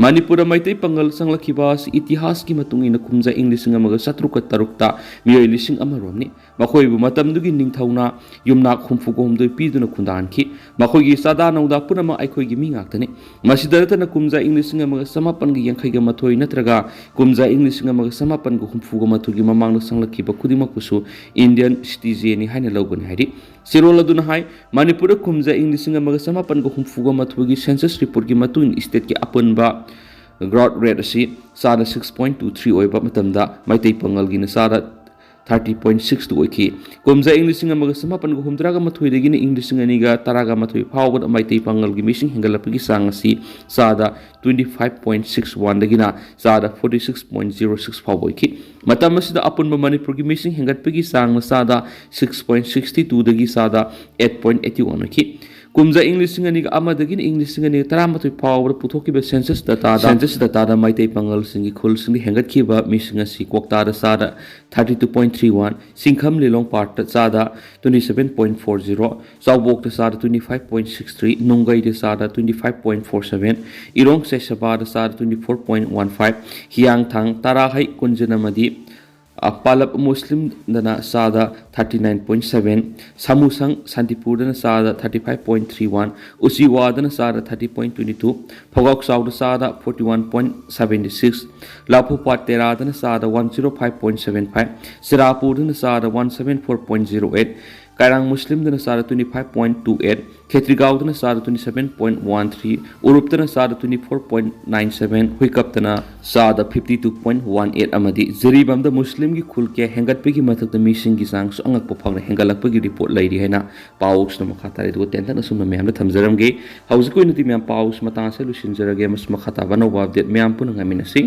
ꯃꯅꯤꯄꯨꯔꯗ ꯃꯩꯇꯩ ꯄꯥꯉꯜ ꯆꯪꯂꯛꯈꯤꯕ ꯑꯁꯤ ꯏꯇꯤꯍꯥꯁꯀꯤ ꯃꯇꯨꯡ ꯏꯟꯅ ꯀꯨꯝꯖꯥ ꯏꯪ ꯂꯤꯁꯤꯡ ꯑꯃꯒ ꯆꯥꯇ꯭ꯔꯨꯛꯀ ꯇꯔꯨꯛꯇ ꯃꯤꯑꯣꯏ ꯂꯤꯁꯤꯡ ꯑꯃ ꯔꯣꯝꯅꯤ꯫ ꯃꯈꯣꯏꯕꯨ ꯃꯇꯝꯗꯨꯒꯤ ꯅꯤꯡꯊꯧꯅ ꯌꯨꯝꯅꯥꯛ ꯍꯨꯝꯐꯨꯒ ꯍꯨꯝꯗꯣꯏ ꯄꯤꯗꯨꯅ ꯈꯨꯟꯗꯥꯍꯟꯈꯤ꯫ ꯃꯈꯣꯏꯒꯤ ꯆꯥꯗꯥ ꯅꯧꯗꯥ ꯄꯨꯝꯅꯃꯛ ꯑꯩꯈꯣꯏꯒꯤ ꯃꯤ ꯉꯥꯛꯇꯅꯤ꯫ ꯃꯁꯤꯗ ꯅꯠꯇꯅ ꯀꯨꯝꯖꯥ ꯏꯪ ꯂꯤꯁꯤꯡ ꯑꯃꯒ ꯆꯃꯥꯄꯟꯒ ꯌꯥꯡꯈꯩꯒ ꯃꯥꯊꯣꯏ ꯅꯠꯇ꯭ꯔꯒ ꯀꯨꯝꯖꯥ ꯏꯪ ꯂꯤꯁꯤꯡ ꯑꯃꯒ ꯆꯃꯥꯄꯟꯒ ꯍꯨꯝꯐꯨꯒ ꯃꯥꯊꯣꯏꯒꯤ ꯃꯃꯥꯡꯗ ꯆꯪꯂꯛꯈꯤꯕ ꯈꯨꯗꯤꯡꯃꯛꯄꯨꯁꯨ ꯏꯟꯗꯤꯌꯟ ꯁꯤꯇꯤꯖꯦꯟꯅꯤ ꯍꯥꯏꯅ ꯂꯧꯒꯅꯤ ꯍꯥꯏꯔꯤ꯫ ꯁꯤꯔꯣꯜ ꯑꯗꯨꯅ ꯍꯥꯏ, ꯃꯅꯤꯄꯨꯔꯗ ꯀꯨꯝꯖꯥ ꯏꯪ ꯂꯤꯁꯤꯡ ꯑꯃꯒ ꯆꯃꯥꯄꯟꯒ ꯍꯨꯝꯐꯨꯒ ꯃꯥꯊꯣꯏꯒꯤ ꯁꯦꯟꯁꯁ ꯔꯤꯄꯣꯔꯠꯀꯤ ꯃꯇꯨꯡ ꯏꯟꯅ ꯁ꯭ꯇꯦꯠꯀꯤ ꯑꯄꯨꯟꯕ ꯒ꯭ꯔꯣꯠ ꯔꯦꯠ ꯑꯁꯤ ꯆꯥꯗ six point two three ꯑꯣꯏꯕ ꯃꯇꯝꯗ ꯃꯩꯇꯩ ꯄꯥꯉꯜꯒꯤꯅ ꯆꯥꯗ thirty point six two ꯑꯣꯏꯈꯤ꯫ ꯀꯨꯝꯖꯥ ꯏꯪ ꯂꯤꯁꯤꯡ ꯑꯃꯒ ꯆꯃꯥꯄꯟꯒ ꯍꯨꯝꯗ꯭ꯔꯥꯒ ꯃꯥꯊꯣꯏꯗꯒꯤꯅ ꯏꯪ ꯂꯤꯁꯤꯡ ꯑꯅꯤꯒ ꯇꯔꯥꯒ ꯃꯥꯊꯣꯏ ꯐꯥꯎꯕꯗ ꯃꯩꯇꯩ ꯄꯥꯉꯜꯒꯤ ꯃꯤꯁꯤꯡ ꯍꯦꯟꯒꯠꯂꯛꯄꯒꯤ ꯆꯥꯡ ꯑꯁꯤ ꯆꯥꯗ twenty five point six one ꯗꯒꯤꯅ ꯆꯥꯗ forty six point zero six ꯐꯥꯎꯕ ꯑꯣꯏꯈꯤ꯫ ꯃꯇꯝ ꯑꯁꯤꯗ ꯑꯄꯨꯟꯕ ꯃꯅꯤꯄꯨꯔꯒꯤ ꯃꯤꯁꯤꯡ ꯍꯦꯟꯒꯠꯄꯒꯤ ꯆꯥꯡꯅ ꯆꯥꯗ six point sixty two ꯗꯒꯤ ꯆꯥꯗ eight point eighty one ꯑꯣꯏꯈꯤ꯫ ꯀꯨꯝꯖꯥ ꯏꯪ ꯂꯤꯁꯤꯡ ꯑꯅꯤꯒ ꯑꯃꯗꯒꯤꯅ ꯏꯪ ꯂꯤꯁꯤꯡ ꯑꯅꯤꯒ ꯇꯔꯥꯃꯥꯊꯣꯏ ꯐꯥꯎꯕꯗ ꯄꯨꯊꯣꯛꯈꯤꯕ census data ꯗ, census data ꯗ ꯃꯩꯇꯩ ꯄꯥꯉꯜꯁꯤꯡꯒꯤ ꯈꯨꯜꯁꯤꯡꯗ ꯍꯦꯟꯒꯠꯈꯤꯕ ꯃꯤꯁꯤꯡ ꯑꯁꯤ ꯀ꯭ꯋꯥꯛꯇꯥꯗ ꯆꯥꯗ thirty two point three one, ꯁꯤꯡꯈꯝ ꯂꯤꯂꯣꯡ ꯄꯥꯔꯠꯇ ꯆꯥꯗ twenty seven point four zero, ꯆꯥꯎꯕꯣꯛꯇ ꯆꯥꯗ twenty five point six three, ꯅꯨꯡꯒꯩꯗ ꯆꯥꯗ twenty five point four seven, ꯏꯔꯣꯡ ꯆꯦꯁꯕꯥꯗ ꯆꯥꯗ twenty four point one five, ꯍꯤꯌꯥꯡꯊꯥꯡ, ꯇꯔꯥꯍꯩ, ꯀꯨꯟꯖꯅꯃꯗꯤ, ꯑ, ꯄꯥꯂꯞ ꯃꯨꯁꯂꯤꯝꯗꯅ ꯆꯥꯗ thirty nine point seven, ꯁꯥꯃꯨꯁꯪ ꯁꯥꯟꯇꯤꯄꯨꯔꯗꯅ ꯆꯥꯗ thirty five point three one, ꯎꯆꯤꯋꯥꯗꯅ ꯆꯥꯗ thirty point twenty two, ꯐꯧꯒꯥꯎ ꯆꯥꯎꯗ ꯆꯥꯗ forty one point seventy six, ꯂꯥꯐꯨꯄꯥꯠ ꯇꯦꯔꯥꯗꯅ ꯆꯥꯗ one zero five point seven five, ꯆꯤꯔꯥꯄꯨꯔꯗꯅ ꯆꯥꯗ one seven four point zero eight, ꯀꯥꯏꯔꯥꯡ ꯃꯨꯁꯂꯤꯝꯗꯅ ꯆꯥꯗ twenty five point two eight, ꯈꯦꯇ꯭ꯔꯤꯒꯥꯎꯗꯅ ꯆꯥꯗ twenty seven point one three, ꯎꯔꯨꯞꯇꯅ ꯆꯥꯗ twenty four point nine seven, ꯍꯨꯏꯀꯞꯇꯅ ꯆꯥꯗ fifty two point one eight ꯑꯃꯗꯤ ꯖꯤꯔꯤꯕꯥꯝꯗ ꯃꯨꯁꯂꯤꯝꯒꯤ ꯈꯨꯜ ꯀꯌꯥ ꯍꯦꯟꯒꯠꯄꯒꯤ ꯃꯊꯛꯇ ꯃꯤꯁꯤꯡꯒꯤ ꯆꯥꯡꯁꯨ ꯑꯉꯛꯄ ꯐꯪꯅ ꯍꯦꯟꯒꯠꯂꯛꯄꯒꯤ ꯔꯤꯄꯣꯔꯠ ꯂꯩꯔꯤ ꯍꯥꯏꯅ ꯄꯥꯎꯁꯤꯅ ꯃꯈꯥ ꯇꯥꯔꯦ꯫ ꯑꯗꯨꯒ ꯇꯦꯟꯇꯛꯅ ꯑꯁꯨꯝꯅ ꯃꯌꯥꯝꯗ ꯊꯝꯖꯔꯝꯒꯦ꯫ ꯍꯧꯖꯤꯛꯀꯤ ꯑꯣꯏꯅꯗꯤ ꯃꯌꯥꯝ ꯄꯥꯎꯁꯤ ꯃꯇꯥꯡ ꯑꯁꯤꯗ ꯂꯣꯏꯁꯤꯟꯖꯔꯒꯦ꯫ ꯑꯃꯁꯨꯡ ꯃꯈꯥ ꯇꯥꯕ ꯑꯅꯧꯕ update ꯃꯌꯥꯝ ꯄꯨꯟꯅ ꯉꯥꯏꯃꯤꯟꯅꯁꯤ꯫